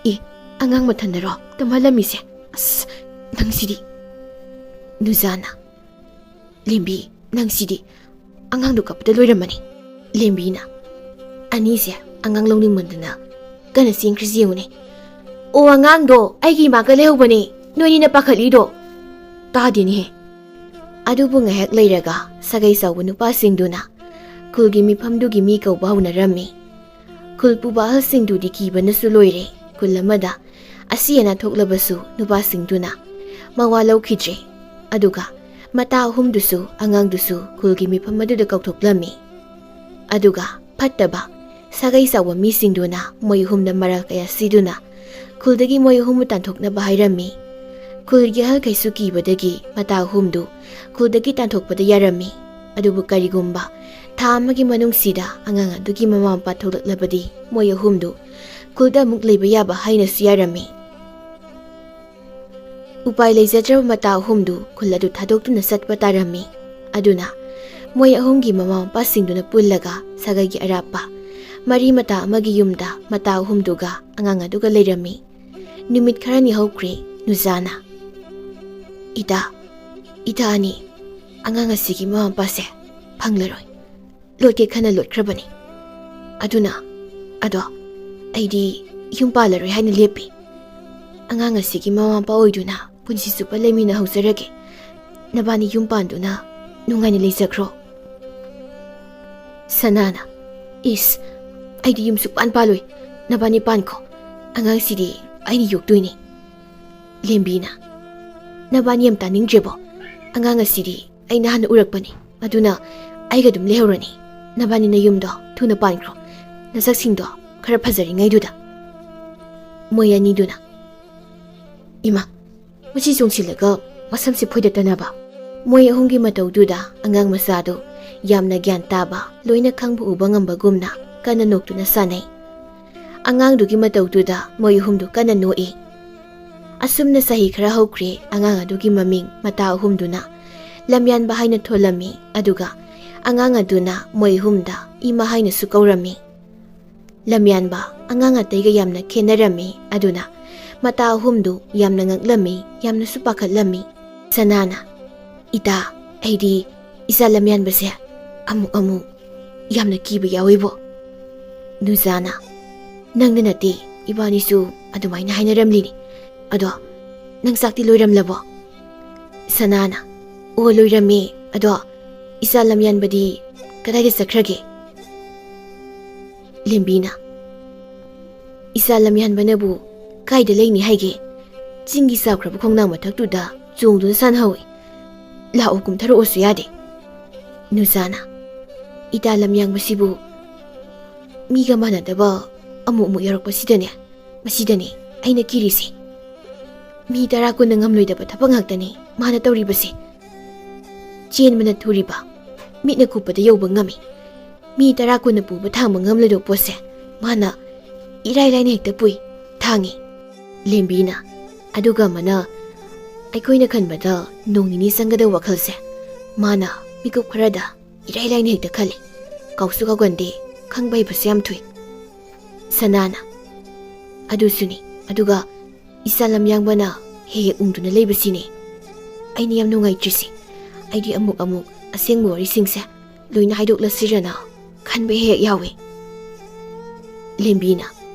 "ꯑꯦ, ꯑꯉꯥꯡ ꯃꯊꯟꯗꯔꯣ ꯇꯨꯝꯍꯜꯂꯝꯃꯤꯁꯦ? ꯑꯁ, ꯅꯪꯁꯤꯗꯤ꯫" ꯅꯨꯖꯥꯅ, "ꯂꯦꯝꯕꯤ, ꯅꯪꯁꯤꯗꯤ꯫ ꯑꯉꯥꯡꯗꯣ ꯀꯞꯄꯗ ꯂꯣꯏꯔꯝꯃꯅꯤ꯫" ꯂꯦꯝꯕꯤꯅ, "ꯑꯅꯤꯁꯦ ꯑꯉꯥꯡ ꯂꯧꯅꯤꯡꯃꯟꯗꯅ ꯀꯟꯅ ꯆꯦꯟꯈ꯭ꯔꯤꯁꯤ ꯌꯦꯡꯉꯨꯅꯦ꯫ ꯑꯣ, ꯑꯉꯥꯡꯗꯣ ꯑꯩꯒꯤ ꯏꯃꯥꯒ ꯂꯩꯍꯧꯕꯅꯦ, ꯅꯣꯏꯅꯤꯅ ꯄꯥꯈꯠꯂꯤꯗꯣ꯫ ꯇꯥꯗꯦꯅꯦꯍꯦ꯫" ꯑꯗꯨꯕꯨ ꯉꯥꯏꯍꯥꯛ ꯂꯩꯔꯒ ꯁꯥꯒꯩ ꯆꯥꯎꯕ ꯅꯨꯄꯥꯁꯤꯡꯗꯨꯅ ꯈꯨꯜꯒꯤ ꯃꯤꯐꯝꯗꯨꯒꯤ ꯃꯤ ꯀꯧꯕ ꯍꯧꯅꯔꯝꯃꯤ꯫ ꯈꯨꯜ ꯄꯨꯕ ꯑꯍꯜꯁꯤꯡꯗꯨꯗꯤ ꯀꯤꯕꯅꯁꯨ ꯂꯣꯏꯔꯦ꯫ ꯈꯨꯜ ꯑꯃꯗ ꯑꯁꯤ ꯑꯅꯥ ꯊꯣꯛꯂꯕꯁꯨ ꯅꯨꯄꯥꯁꯤꯡꯗꯨꯅ ꯃꯋꯥ ꯂꯧꯈꯤꯗ꯭ꯔꯦ꯫ ꯑꯗꯨꯒ ꯃꯇꯥ ꯑꯍꯨꯝꯗꯨꯁꯨ, ꯑꯉꯥꯡꯗꯨꯁꯨ ꯈꯨꯜꯒꯤ ꯃꯤꯐꯝ ꯑꯗꯨꯗ ꯀꯧꯊꯣꯛꯂꯝꯃꯤ꯫ ꯑꯗꯨꯒ ꯐꯠꯇꯕ ꯁꯥꯒꯩ ꯆꯥꯎꯕ ꯃꯤꯁꯤꯡꯗꯨꯅ ꯃꯣꯏ ꯑꯍꯨꯝꯗ ꯃꯔꯥꯜ ꯀꯌꯥ ꯁꯤꯗꯨꯅ ꯈꯨꯜꯗꯒꯤ ꯃꯣꯏ ꯑꯍꯨꯝꯕꯨ ꯇꯥꯟꯊꯣꯛꯅꯕ ꯍꯥꯏꯔꯝꯃꯤ꯫ ꯈꯨꯜꯒꯤ ꯑꯍꯜꯈꯩꯁꯨ ꯀꯤꯕꯗꯒꯤ ꯃꯇꯥ ꯑꯍꯨꯝꯗꯨ ꯈꯨꯜꯗꯒꯤ ꯇꯥꯟꯊꯣꯛꯄꯗ ꯌꯥꯔꯝꯃꯤ꯫ ꯑꯗꯨꯕꯨ ꯀꯔꯤꯒꯨꯝꯕ ꯊꯥ ꯑꯃꯒꯤ ꯃꯅꯨꯡꯁꯤꯗ ꯑꯉꯥꯡ ꯑꯗꯨꯒꯤ ꯃꯃꯥ ꯃꯄꯥ ꯊꯣꯛꯂꯛꯂꯕꯗꯤ ꯃꯣꯏ ꯑꯍꯨꯝꯗꯨ ꯈꯨꯜꯗ ꯑꯃꯨꯛ ꯂꯩꯕ ꯌꯥꯕ ꯍꯥꯏꯅꯁꯨ ꯌꯥꯔꯝꯃꯤ꯫ ꯎꯄꯥꯏ ꯂꯩꯖꯗ꯭ꯔꯕ ꯃꯇꯥ ꯑꯍꯨꯝꯗꯨ ꯈꯨꯜ ꯑꯗꯨ ꯊꯥꯗꯣꯛꯇꯨꯅ ꯆꯠꯄ ꯇꯥꯔꯝꯃꯤ꯫ ꯑꯗꯨꯅ ꯃꯣꯏ ꯑꯍꯨꯝꯒꯤ ꯃꯃꯥ ꯃꯄꯥꯁꯤꯡꯗꯨꯅ ꯄꯨꯜꯂꯒ ꯁꯥꯒꯩꯒꯤ ꯑꯔꯥꯞꯄ ꯃꯔꯤ ꯃꯇꯥ ꯑꯃꯒꯤ ꯌꯨꯝꯗ ꯃꯇꯥ ꯑꯍꯨꯝꯗꯨꯒ ꯑꯉꯥꯡ ꯑꯗꯨꯒ ꯂꯩꯔꯝꯃꯤ꯫ ꯅꯨꯃꯤꯠ ꯈꯔꯅꯤ ꯍꯧꯈ꯭ꯔꯦ꯫ ꯅꯨꯖꯥꯅ, "ꯏꯇꯥ, ꯏꯇꯥ ꯑꯅꯤ, ꯑꯉꯥꯡ ꯑꯁꯤꯒꯤ ꯃꯃꯥ ꯃꯄꯥꯁꯦ ꯐꯪꯂꯔꯣꯏ꯫ ꯂꯣꯠꯀꯦ ꯈꯟꯅ ꯂꯣꯠꯈ꯭ꯔꯕꯅꯤ꯫ ꯑꯗꯨꯅ, ꯑꯗꯣ, ꯑꯩꯗꯤ ꯌꯨꯝ ꯄꯥꯜꯂꯔꯣꯏ ꯍꯥꯏꯅ ꯂꯦꯞꯄꯤ꯫ ꯑꯉꯥꯡ ꯑꯁꯤꯒꯤ ꯃꯃꯥ ꯃꯄꯥ ꯑꯣꯏꯗꯨꯅ ꯄꯨꯟꯁꯤ ꯆꯨꯞꯄ ꯂꯩꯃꯤꯟꯅꯍꯧꯖꯔꯒꯦ꯫ ꯅꯕꯥꯅꯤ ꯌꯨꯝ ꯄꯥꯟꯗꯨꯅ ꯅꯨꯡꯉꯥꯏꯅ ꯂꯩꯖꯈ꯭ꯔꯣ꯫ ꯁꯅꯥꯅ, "ꯏꯁ, ꯑꯩꯗꯤ ꯌꯨꯝ ꯁꯨꯛꯄꯥꯟ ꯄꯥꯜꯂꯣꯏ꯫ ꯅꯕꯥꯅꯤ ꯄꯥꯟꯈꯣ꯫ ꯑꯉꯥꯡꯁꯤꯗꯤ ꯑꯩꯅ ꯌꯣꯛꯇꯣꯏꯅꯤ꯫" ꯂꯦꯝꯕꯤꯅ, "ꯅꯕꯥꯅꯤ ꯌꯥꯝ ꯇꯥꯅꯤꯡꯗ꯭ꯔꯦꯕꯣ? ꯑꯉꯥꯡ ꯑꯁꯤꯗꯤ ꯑꯩꯅ ꯍꯥꯟꯅ ꯎꯔꯛꯄꯅꯤ꯫ ꯑꯗꯨꯅ ꯑꯩꯒ ꯑꯗꯨꯝ ꯂꯩꯍꯧꯔꯅꯤ꯫ ꯅꯕꯥꯅꯤ ꯅꯌꯨꯝꯗꯣ ꯊꯨꯅ ꯄꯥꯟꯈ꯭ꯔꯣ꯫ ꯅꯁꯛꯁꯤꯡꯗꯣ ꯈꯔ ꯐꯖꯔꯤꯉꯩꯗꯨꯗ꯫" ꯃꯣꯏ ꯑꯅꯤꯗꯨꯅ, "ꯏꯃꯥ, ꯃꯁꯤ ꯆꯣꯡꯁꯤꯜꯂꯒ ꯃꯁꯝꯁꯤ ꯐꯣꯏꯗꯠꯇꯅꯕ꯫" ꯃꯣꯏ ꯑꯍꯨꯝꯒꯤ ꯃꯇꯧꯗꯨꯗ ꯑꯉꯥꯡ ꯃꯆꯥꯗꯨ ꯌꯥꯝꯅ ꯒ꯭ꯌꯥꯟ ꯇꯥꯕ, ꯂꯣꯏꯅ ꯈꯪꯕ ꯎꯕ ꯉꯝꯕꯒꯨꯝꯅ ꯀꯟꯅ ꯅꯣꯛꯇꯨꯅ ꯁꯥꯟꯅꯩ꯫ ꯑꯉꯥꯡꯗꯨꯒꯤ ꯃꯇꯧꯗꯨꯗ ꯃꯣꯏ ꯑꯍꯨꯝꯗꯨ ꯀꯟꯅ ꯅꯣꯛꯏ꯫ ꯑꯁꯨꯝꯅ ꯆꯍꯤ ꯈꯔ ꯍꯧꯈ꯭ꯔꯦ꯫ ꯑꯉꯥꯡ ꯑꯗꯨꯒꯤ ꯃꯃꯤꯡ ꯃꯇꯥ ꯑꯍꯨꯝꯗꯨꯅ ꯂꯝꯌꯥꯟꯕ ꯍꯥꯏꯅ ꯊꯣꯜꯂꯝꯃꯤ, ꯑꯗꯨꯒ ꯑꯉꯥꯡ ꯑꯗꯨꯅ ꯃꯣꯏ ꯑꯍꯨꯝꯗ ꯏꯃꯥ ꯍꯥꯏꯅꯁꯨ ꯀꯧꯔꯝꯃꯤ꯫ ꯂꯝꯌꯥꯟꯕ ꯑꯉꯥꯡ ꯑꯇꯩꯒ ꯌꯥꯝꯅ ꯈꯦꯠꯅꯔꯝꯃꯤ, ꯑꯗꯨꯅ ꯃꯇꯥ ꯑꯍꯨꯝꯗꯨ ꯌꯥꯝꯅ ꯉꯛꯂꯝꯃꯤ, ꯌꯥꯝꯅꯁꯨ ꯄꯥꯈꯠꯂꯝꯃꯤ꯫ ꯁꯅꯥꯅ, "ꯏꯇꯥ, ꯑꯩꯗꯤ ꯏꯆꯥ ꯂꯝꯌꯥꯟꯕꯁꯦ ꯑꯃꯨꯛ ꯑꯃꯨꯛ ꯌꯥꯝꯅ ꯀꯤꯕ ꯌꯥꯎꯏꯕꯣ꯫" ꯅꯨꯖꯥꯅ, "ꯅꯪꯅ ꯅꯠꯇꯦ, ꯏꯕꯥꯅꯤꯁꯨ ꯑꯗꯨꯃꯥꯏꯅ ꯍꯥꯏꯅꯔꯝꯂꯤꯅꯤ꯫ ꯑꯗꯣ ꯅꯪ ꯆꯥꯛꯇꯤ ꯂꯣꯏꯔꯝꯂꯕꯣ?" ꯁꯅꯥꯅ, "ꯑꯣ, ꯂꯣꯏꯔꯝꯃꯦ꯫ ꯑꯗꯣ ꯏꯆꯥ ꯂꯝꯌꯥꯟꯕꯗꯤ ꯀꯗꯥꯏꯗ ꯆꯠꯈ꯭ꯔꯒꯦ?" ꯂꯦꯝꯕꯤꯅ, "ꯏꯆꯥ ꯂꯝꯌꯥꯟꯕꯅꯕꯨ ꯀꯥꯏꯗ ꯂꯩꯅꯤ ꯍꯥꯏꯒꯦ? ꯆꯤꯡꯒꯤ ꯆꯥꯎꯈ꯭ꯔꯕ ꯈꯣꯡꯅꯥꯡ ꯃꯊꯛꯇꯨꯗ ꯆꯣꯡꯗꯨꯅ ꯁꯥꯟꯅꯍꯧꯏ꯫ ꯂꯥꯛꯑꯣ, ꯀꯨꯝꯊꯔꯛꯑꯣꯁꯨ ꯌꯥꯗꯦ꯫" ꯅꯨꯖꯥꯅ, "ꯏꯇꯥ ꯂꯝꯌꯥꯟꯕꯁꯤꯕꯨ ꯃꯤꯒ ꯃꯥꯟꯅꯗꯕ ꯑꯃꯨꯛ ꯑꯃꯨꯛ ꯌꯥꯎꯔꯛꯄꯁꯤꯗꯅꯦ, ꯃꯁꯤꯗꯅꯦ ꯑꯩꯅ ꯀꯤꯔꯤꯁꯦ꯫ ꯃꯤ ꯇꯔꯥ ꯀꯨꯟꯅ ꯉꯝꯂꯣꯏꯗꯕ ꯊꯕꯛ ꯉꯥꯛꯇꯅꯤ ꯃꯥꯅ ꯇꯧꯔꯤꯕꯁꯦ꯫ ꯆꯦꯟꯕꯅ ꯊꯨꯔꯤꯕ, ꯃꯤꯠꯅ ꯀꯨꯞꯄꯗ ꯌꯧꯕ ꯉꯝꯃꯤ꯫ ꯃꯤ ꯇꯔꯥ ꯀꯨꯟꯅ ꯄꯨꯕ ꯊꯥꯡꯕ ꯉꯝꯂꯣꯏꯗꯕ ꯄꯣꯠꯁꯦ ꯃꯥꯅ ꯏꯔꯥꯏ ꯂꯥꯏꯅ ꯍꯦꯛꯇ ꯄꯨꯏ, ꯊꯥꯡꯉꯤ꯫" ꯂꯦꯝꯕꯤꯅ, "ꯑꯗꯨꯒ ꯑꯃꯅ ꯑꯩꯈꯣꯏꯅ ꯈꯟꯕꯗ ꯅꯣꯡ ꯅꯤꯅꯤ ꯆꯪꯒꯗꯕ ꯋꯥꯈꯜꯁꯦ ꯃꯥꯅ ꯃꯤꯀꯨꯞ ꯈꯔꯗ ꯏꯔꯥꯏ ꯂꯥꯏꯅ ꯍꯦꯛꯇ ꯈꯜꯂꯤ꯫ ꯀꯥꯎꯁꯨ ꯀꯥꯎꯒꯟꯗꯦ, ꯈꯪꯕ ꯍꯩꯕꯁꯨ ꯌꯥꯝ ꯊꯨꯏ꯫" ꯁꯅꯥꯅ, "ꯑꯗꯨꯁꯨꯅꯤ, ꯑꯗꯨꯒ ꯏꯆꯥ ꯂꯝꯌꯥꯡꯕꯅ ꯍꯦꯛ ꯍꯦꯛ ꯎꯪꯗꯨꯅ ꯂꯩꯕꯁꯤꯅꯦ ꯑꯩꯅ ꯌꯥꯝ ꯅꯨꯡꯉꯥꯏꯇ꯭ꯔꯤꯁꯦ꯫ ꯑꯩꯗꯤ ꯑꯃꯨꯛ ꯑꯃꯨꯛ ꯑꯁꯦꯡꯕ ꯋꯥꯔꯤꯁꯤꯡꯁꯦ ꯂꯣꯏꯅ ꯍꯥꯏꯗꯣꯛꯂꯁꯤꯔꯅ ꯈꯟꯕ ꯍꯦꯛ ꯌꯥꯎꯏ꯫ ꯂꯦꯝꯕꯤꯅ,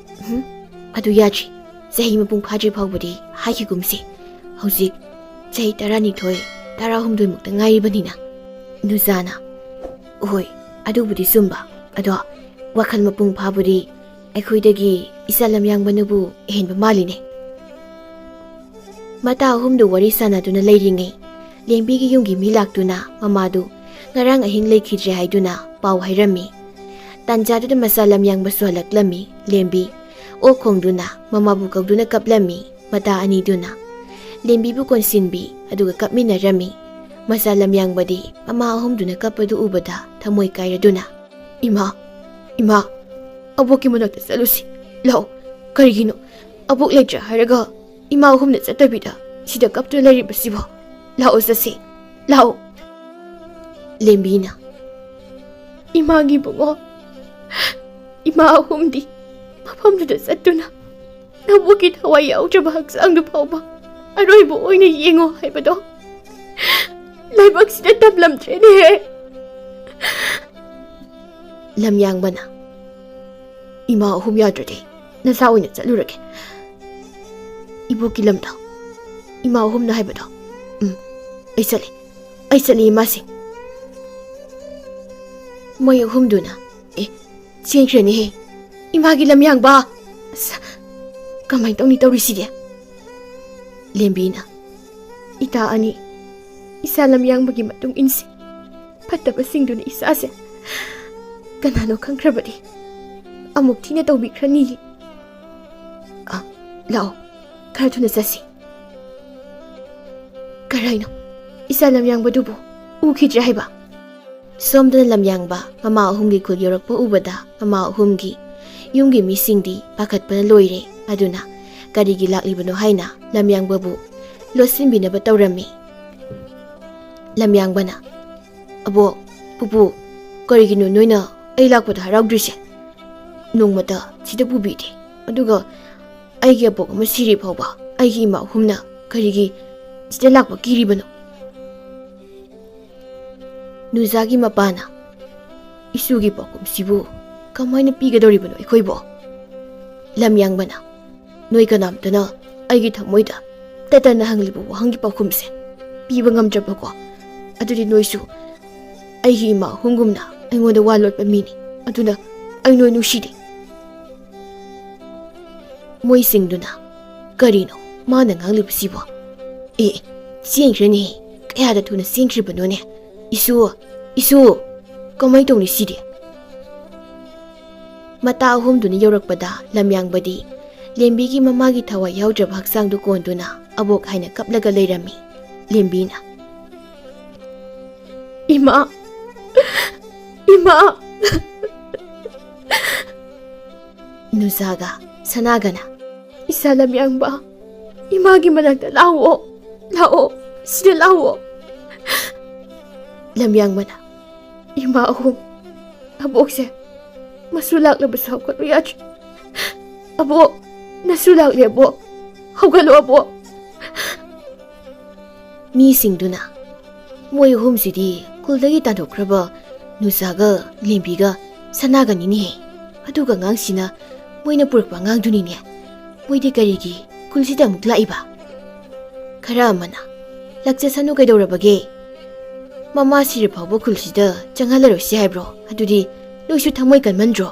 "ꯎꯝ, ꯑꯗꯨ ꯌꯥꯗ꯭ꯔꯤ꯫ ꯆꯍꯤ ꯃꯄꯨꯡ ꯐꯥꯗ꯭ꯔꯤ ꯐꯥꯎꯕꯗꯤ ꯍꯥꯏꯈꯤꯒꯨꯝꯁꯤ꯫ ꯍꯧꯖꯤꯛ ꯆꯍꯤ ꯇꯔꯥꯅꯤꯊꯣꯏ, ꯇꯔꯥꯍꯨꯝꯗꯣꯏꯃꯨꯛꯇ ꯉꯥꯏꯔꯤꯕꯅꯤꯅ꯫" ꯅꯨꯖꯥꯅ, "ꯍꯣꯏ, ꯑꯗꯨꯕꯨꯗꯤ ꯆꯨꯝꯕ꯫ ꯑꯗꯣ ꯋꯥꯈꯜ ꯃꯄꯨꯡ ꯐꯥꯕꯗꯤ ꯑꯩꯈꯣꯏꯗꯒꯤ ꯏꯆꯥ ꯂꯝꯌꯥꯡꯕꯅꯕꯨ ꯍꯦꯟꯕ ꯃꯥꯜꯂꯤꯅꯦ꯫" ꯃꯇꯥ ꯑꯍꯨꯝꯗꯨ ꯋꯥꯔꯤ ꯁꯥꯟꯅꯗꯨꯅ ꯂꯩꯔꯤꯉꯩ, ꯂꯦꯝꯕꯤꯒꯤ ꯌꯨꯝꯒꯤ ꯃꯤ ꯂꯥꯛꯇꯨꯅ ꯃꯃꯥꯗꯨ ꯉꯔꯥꯡ ꯑꯍꯤꯡ ꯂꯩꯈꯤꯗ꯭ꯔꯦ ꯍꯥꯏꯗꯨꯅ ꯄꯥꯎ ꯍꯥꯏꯔꯝꯃꯤ꯫ ꯇꯥꯟꯖꯥꯗꯨꯗ ꯃꯆꯥ ꯂꯝꯌꯥꯡꯕꯁꯨ ꯍꯜꯂꯛꯂꯝꯃꯤ꯫ ꯂꯦꯝꯕꯤ ꯑꯣꯛ ꯈꯣꯡꯗꯨꯅ ꯃꯃꯥꯕꯨ ꯀꯧꯗꯨꯅ ꯀꯞꯂꯝꯃꯤ꯫ ꯃꯇꯥ ꯑꯅꯤꯗꯨꯅ ꯂꯦꯝꯕꯤꯕꯨ ꯀꯣꯟꯁꯤꯟꯕꯤ, ꯑꯗꯨꯒ ꯀꯞꯃꯤꯟꯅꯔꯝꯃꯤ꯫ ꯃꯆꯥ ꯂꯝꯌꯥꯡꯕꯗꯤ ꯃꯃꯥ ꯑꯍꯨꯝꯗꯨꯅ ꯀꯞꯄꯗꯨ ꯎꯕꯗ ꯊꯃꯣꯏ ꯀꯥꯏꯔꯗꯨꯅ, "ꯏꯃꯥ, ꯏꯃꯥ, ꯑꯕꯣꯛꯀꯤ ꯃꯅꯥꯛꯇ ꯆꯠꯂꯨꯁꯤ꯫ ꯂꯥꯛꯑꯣ꯫ ꯀꯔꯤꯒꯤꯅꯣ? ꯑꯕꯣꯛ ꯂꯩꯇ꯭ꯔꯦ ꯍꯥꯏꯔꯒ ꯏꯃꯥ ꯑꯍꯨꯝꯅ ꯆꯠꯇꯕꯤꯗ ꯁꯤꯗ ꯀꯞꯇꯨꯅ ꯂꯩꯔꯤꯕꯁꯤꯕꯣ? ꯂꯥꯛꯑꯣ ꯆꯠꯁꯤ꯫ ꯂꯥꯛꯑꯣ꯫" ꯂꯦꯝꯕꯤꯅ, "ꯏꯃꯥꯒꯤ ꯏꯕꯨꯡꯉꯣ, ꯏꯃꯥ ꯑꯍꯨꯝꯗꯤ ꯃꯐꯝꯗꯨꯗ ꯆꯠꯇꯨꯅ ꯅꯕꯣꯛꯀꯤ ꯊꯋꯥꯏ ꯌꯥꯎꯗ꯭ꯔꯕ ꯍꯛꯆꯥꯡꯗꯨ ꯐꯥꯎꯕ ꯑꯔꯣꯏꯕ ꯑꯣꯏꯅ ꯌꯦꯡꯉꯣ ꯍꯥꯏꯕꯗꯣ ꯂꯥꯏꯕꯛꯁꯤꯗ ꯇꯝꯂꯝꯗ꯭ꯔꯦꯅꯦꯍꯦ꯫" ꯂꯝꯌꯥꯡꯕꯅ, "ꯏꯃꯥ ꯑꯍꯨꯝ ꯌꯥꯗ꯭ꯔꯗꯤ ꯅꯆꯥ ꯑꯣꯏꯅ ꯆꯠꯂꯨꯔꯒꯦ꯫ ꯏꯕꯣꯛꯀꯤ ꯂꯝꯗꯣ, ꯏꯃꯥ ꯑꯍꯨꯝꯅ ꯍꯥꯏꯕꯗꯣ꯫ ꯎꯝ, ꯑꯩ ꯆꯠꯂꯤ, ꯑꯩ ꯆꯠꯂꯤ, ꯏꯃꯥꯁꯤꯡ꯫" ꯃꯣꯏ ꯑꯍꯨꯝꯗꯨꯅ, "ꯑꯦ, ꯆꯦꯟꯈ꯭ꯔꯦꯅꯦꯍꯦ, ꯏꯃꯥꯒꯤ ꯂꯝꯌꯥꯡꯕ! ꯑꯁ, ꯀꯃꯥꯏꯅ ꯇꯧꯅꯤ ꯇꯧꯔꯤꯁꯤꯗꯤ?" ꯂꯦꯝꯕꯤꯅ, "ꯏꯇꯥ ꯑꯅꯤ, ꯏꯆꯥ ꯂꯝꯌꯥꯡꯕꯒꯤ ꯃꯇꯨꯡ ꯏꯟꯁꯤ꯫ ꯐꯠꯇꯕꯁꯤꯡꯗꯨꯅ ꯏꯆꯥꯁꯦ ꯀꯅꯥꯅꯣ ꯈꯪꯈ꯭ꯔꯕꯗꯤ ꯑꯃꯨꯛ ꯊꯤꯅ ꯇꯧꯕꯤꯈ꯭ꯔꯅꯤ꯫" "ꯑ, ꯂꯥꯛꯑꯣ, ꯈꯔ ꯊꯨꯅ ꯆꯠꯁꯤ꯫" "ꯀꯔꯥꯏꯅꯣ? ꯏꯆꯥ ꯂꯝꯌꯥꯡꯕꯗꯨꯕꯨ ꯎꯈꯤꯗ꯭ꯔꯦ ꯍꯥꯏꯕ?" ꯁꯣꯝꯗꯅ ꯂꯝꯌꯥꯡꯕ ꯃꯃꯥ ꯑꯍꯨꯝꯒꯤ ꯈꯨꯜ ꯌꯧꯔꯛꯄ ꯎꯕꯗ ꯃꯃꯥ ꯑꯍꯨꯝꯒꯤ ꯌꯨꯝꯒꯤ ꯃꯤꯁꯤꯡꯗꯤ ꯄꯥꯈꯠꯄꯅ ꯂꯣꯏꯔꯦ꯫ ꯑꯗꯨꯅ ꯀꯔꯤꯒꯤ ꯂꯥꯛꯂꯤꯕꯅꯣ ꯍꯥꯏꯅ ꯂꯝꯌꯥꯡꯕꯕꯨ ꯂꯣꯠꯁꯤꯟꯕꯤꯅꯕ ꯇꯧꯔꯝꯃꯤ꯫ ꯂꯝꯌꯥꯡꯕꯅ, "ꯑꯕꯣꯛ, ꯄꯨꯄꯨ, ꯀꯔꯤꯒꯤꯅꯣ ꯅꯣꯏꯅ ꯑꯩ ꯂꯥꯛꯄꯗ ꯍꯔꯥꯎꯗ꯭ꯔꯤꯁꯦ? ꯅꯣꯡꯃꯇ ꯁꯤꯗ ꯄꯨꯕꯤꯗꯦ꯫ ꯑꯗꯨꯒ ꯑꯩꯒꯤ ꯑꯕꯣꯛ ꯑꯃ ꯁꯤꯔꯤ ꯐꯥꯎꯕ ꯑꯩꯒꯤ ꯏꯃꯥ ꯑꯍꯨꯝꯅ ꯀꯔꯤꯒꯤ ꯁꯤꯗ ꯂꯥꯛꯄ ꯀꯤꯔꯤꯕꯅꯣ?" ꯅꯨꯖꯥꯒꯤ ꯃꯄꯥꯅ, ꯏꯁꯨꯒꯤ ꯄꯥꯎꯈꯨꯝꯁꯤꯕꯨ ꯀꯃꯥꯏꯅ ꯄꯤꯒꯗꯧꯔꯤꯕꯅꯣ ꯑꯩꯈꯣꯏꯕꯣ? ꯂꯝꯌꯥꯡꯕꯅ, "ꯅꯣꯏ ꯀꯅꯥꯝꯇꯅ ꯑꯩꯒꯤ ꯊꯃꯣꯏꯗ ꯇꯠꯇꯅ ꯍꯪꯂꯤꯕ ꯋꯥꯍꯪꯒꯤ ꯄꯥꯎꯈꯨꯝꯁꯦ ꯄꯤꯕ ꯉꯝꯗ꯭ꯔꯕꯀꯣ? ꯑꯗꯨꯗꯤ ꯅꯣꯏꯁꯨ ꯑꯩꯒꯤ ꯏꯃꯥ ꯑꯍꯨꯝꯒꯨꯝꯅ ꯑꯩꯉꯣꯟꯗ ꯋꯥ ꯂꯣꯠꯄ ꯃꯤꯅꯤ꯫ ꯑꯗꯨꯅ ꯑꯩ ꯅꯣꯏ ꯅꯨꯡꯁꯤꯗꯦ꯫" ꯃꯣꯏꯁꯤꯡꯗꯨꯅ, "ꯀꯔꯤꯅꯣ ꯃꯥꯅ ꯉꯥꯡꯂꯤꯕꯁꯤꯕꯣ? ꯑꯦ, ꯆꯦꯟꯈ꯭ꯔꯦꯅꯦ꯫ ꯀꯌꯥꯗ ꯊꯨꯅ ꯆꯦꯟꯈ꯭ꯔꯤꯕꯅꯣꯅꯦ? ꯏꯁꯨ, ꯏꯁꯨ, ꯀꯃꯥꯏ ꯇꯧꯅꯤ ꯁꯤꯗꯤ?" ꯃꯇꯥ ꯑꯍꯨꯝꯗꯨꯅ ꯌꯧꯔꯛꯄꯗ ꯂꯝꯌꯥꯡꯕꯗꯤ ꯂꯦꯝꯕꯤꯒꯤ ꯃꯃꯥꯒꯤ ꯊꯋꯥꯏ ꯌꯥꯎꯗ꯭ꯔꯕ ꯍꯛꯆꯥꯡꯗꯨ ꯀꯣꯟꯗꯨꯅ ꯑꯕꯣꯛ ꯍꯥꯏꯅ ꯀꯞꯂꯒ ꯂꯩꯔꯝꯃꯤ꯫ ꯂꯦꯝꯕꯤꯅ, "ꯏꯃꯥ! ꯏꯃꯥ!" ꯅꯨꯖꯥꯒ ꯁꯅꯥꯒꯅ, "ꯏꯆꯥ ꯂꯝꯌꯥꯡꯕ, ꯏꯃꯥꯒꯤ ꯃꯅꯥꯛꯇ ꯂꯥꯛꯑꯣ, ꯂꯥꯛꯑꯣ, ꯁꯤꯗ ꯂꯥꯛꯑꯣ꯫" ꯂꯝꯌꯥꯡꯕꯅ, "ꯏꯃꯥ ꯑꯍꯨꯝ, ꯑꯕꯣꯛꯁꯦ ꯃꯁꯨ ꯂꯥꯛꯂꯕꯁꯨ ꯍꯧꯒꯠꯂꯨ ꯌꯥꯗ꯭ꯔꯦ꯫ ꯑꯕꯣꯛ, ꯅꯁꯨ ꯂꯥꯛꯂꯦ ꯑꯕꯣꯛ, ꯍꯧꯒꯠꯂꯣ ꯑꯕꯣꯛ꯫" ꯃꯤꯁꯤꯡꯗꯨꯅ, "ꯃꯣꯏ ꯑꯍꯨꯝꯁꯤꯗꯤ ꯈꯨꯜꯗꯒꯤ ꯇꯥꯟꯊꯣꯛꯈ꯭ꯔꯕ ꯅꯨꯖꯥꯒ ꯂꯦꯝꯕꯤꯒ ꯁꯅꯥꯒꯅꯤꯅꯦꯍꯦ꯫ ꯑꯗꯨꯒ ꯑꯉꯥꯡꯁꯤꯅ ꯃꯣꯏꯅ ꯄꯨꯔꯛꯄ ꯑꯉꯥꯡꯗꯨꯅꯤꯅꯦ꯫ ꯃꯣꯏꯗꯤ ꯀꯔꯤꯒꯤ ꯈꯨꯜꯁꯤꯗ ꯑꯃꯨꯛ ꯂꯥꯛꯏꯕ?" ꯈꯔ ꯑꯃꯅ, "ꯂꯥꯛꯆꯁꯅꯨ, ꯀꯩꯗꯧꯔꯕꯒꯦ? ꯃꯃꯥ ꯁꯤꯔ ꯐꯥꯎꯕ ꯈꯨꯜꯁꯤꯗ ꯆꯪꯍꯜꯂꯔꯣꯏꯁꯤ ꯍꯥꯏꯕ꯭ꯔꯣ? ꯑꯗꯨꯗꯤ ꯅꯣꯏꯁꯨ ꯊꯃꯣꯏ ꯀꯟꯃꯟꯗ꯭ꯔꯣ?"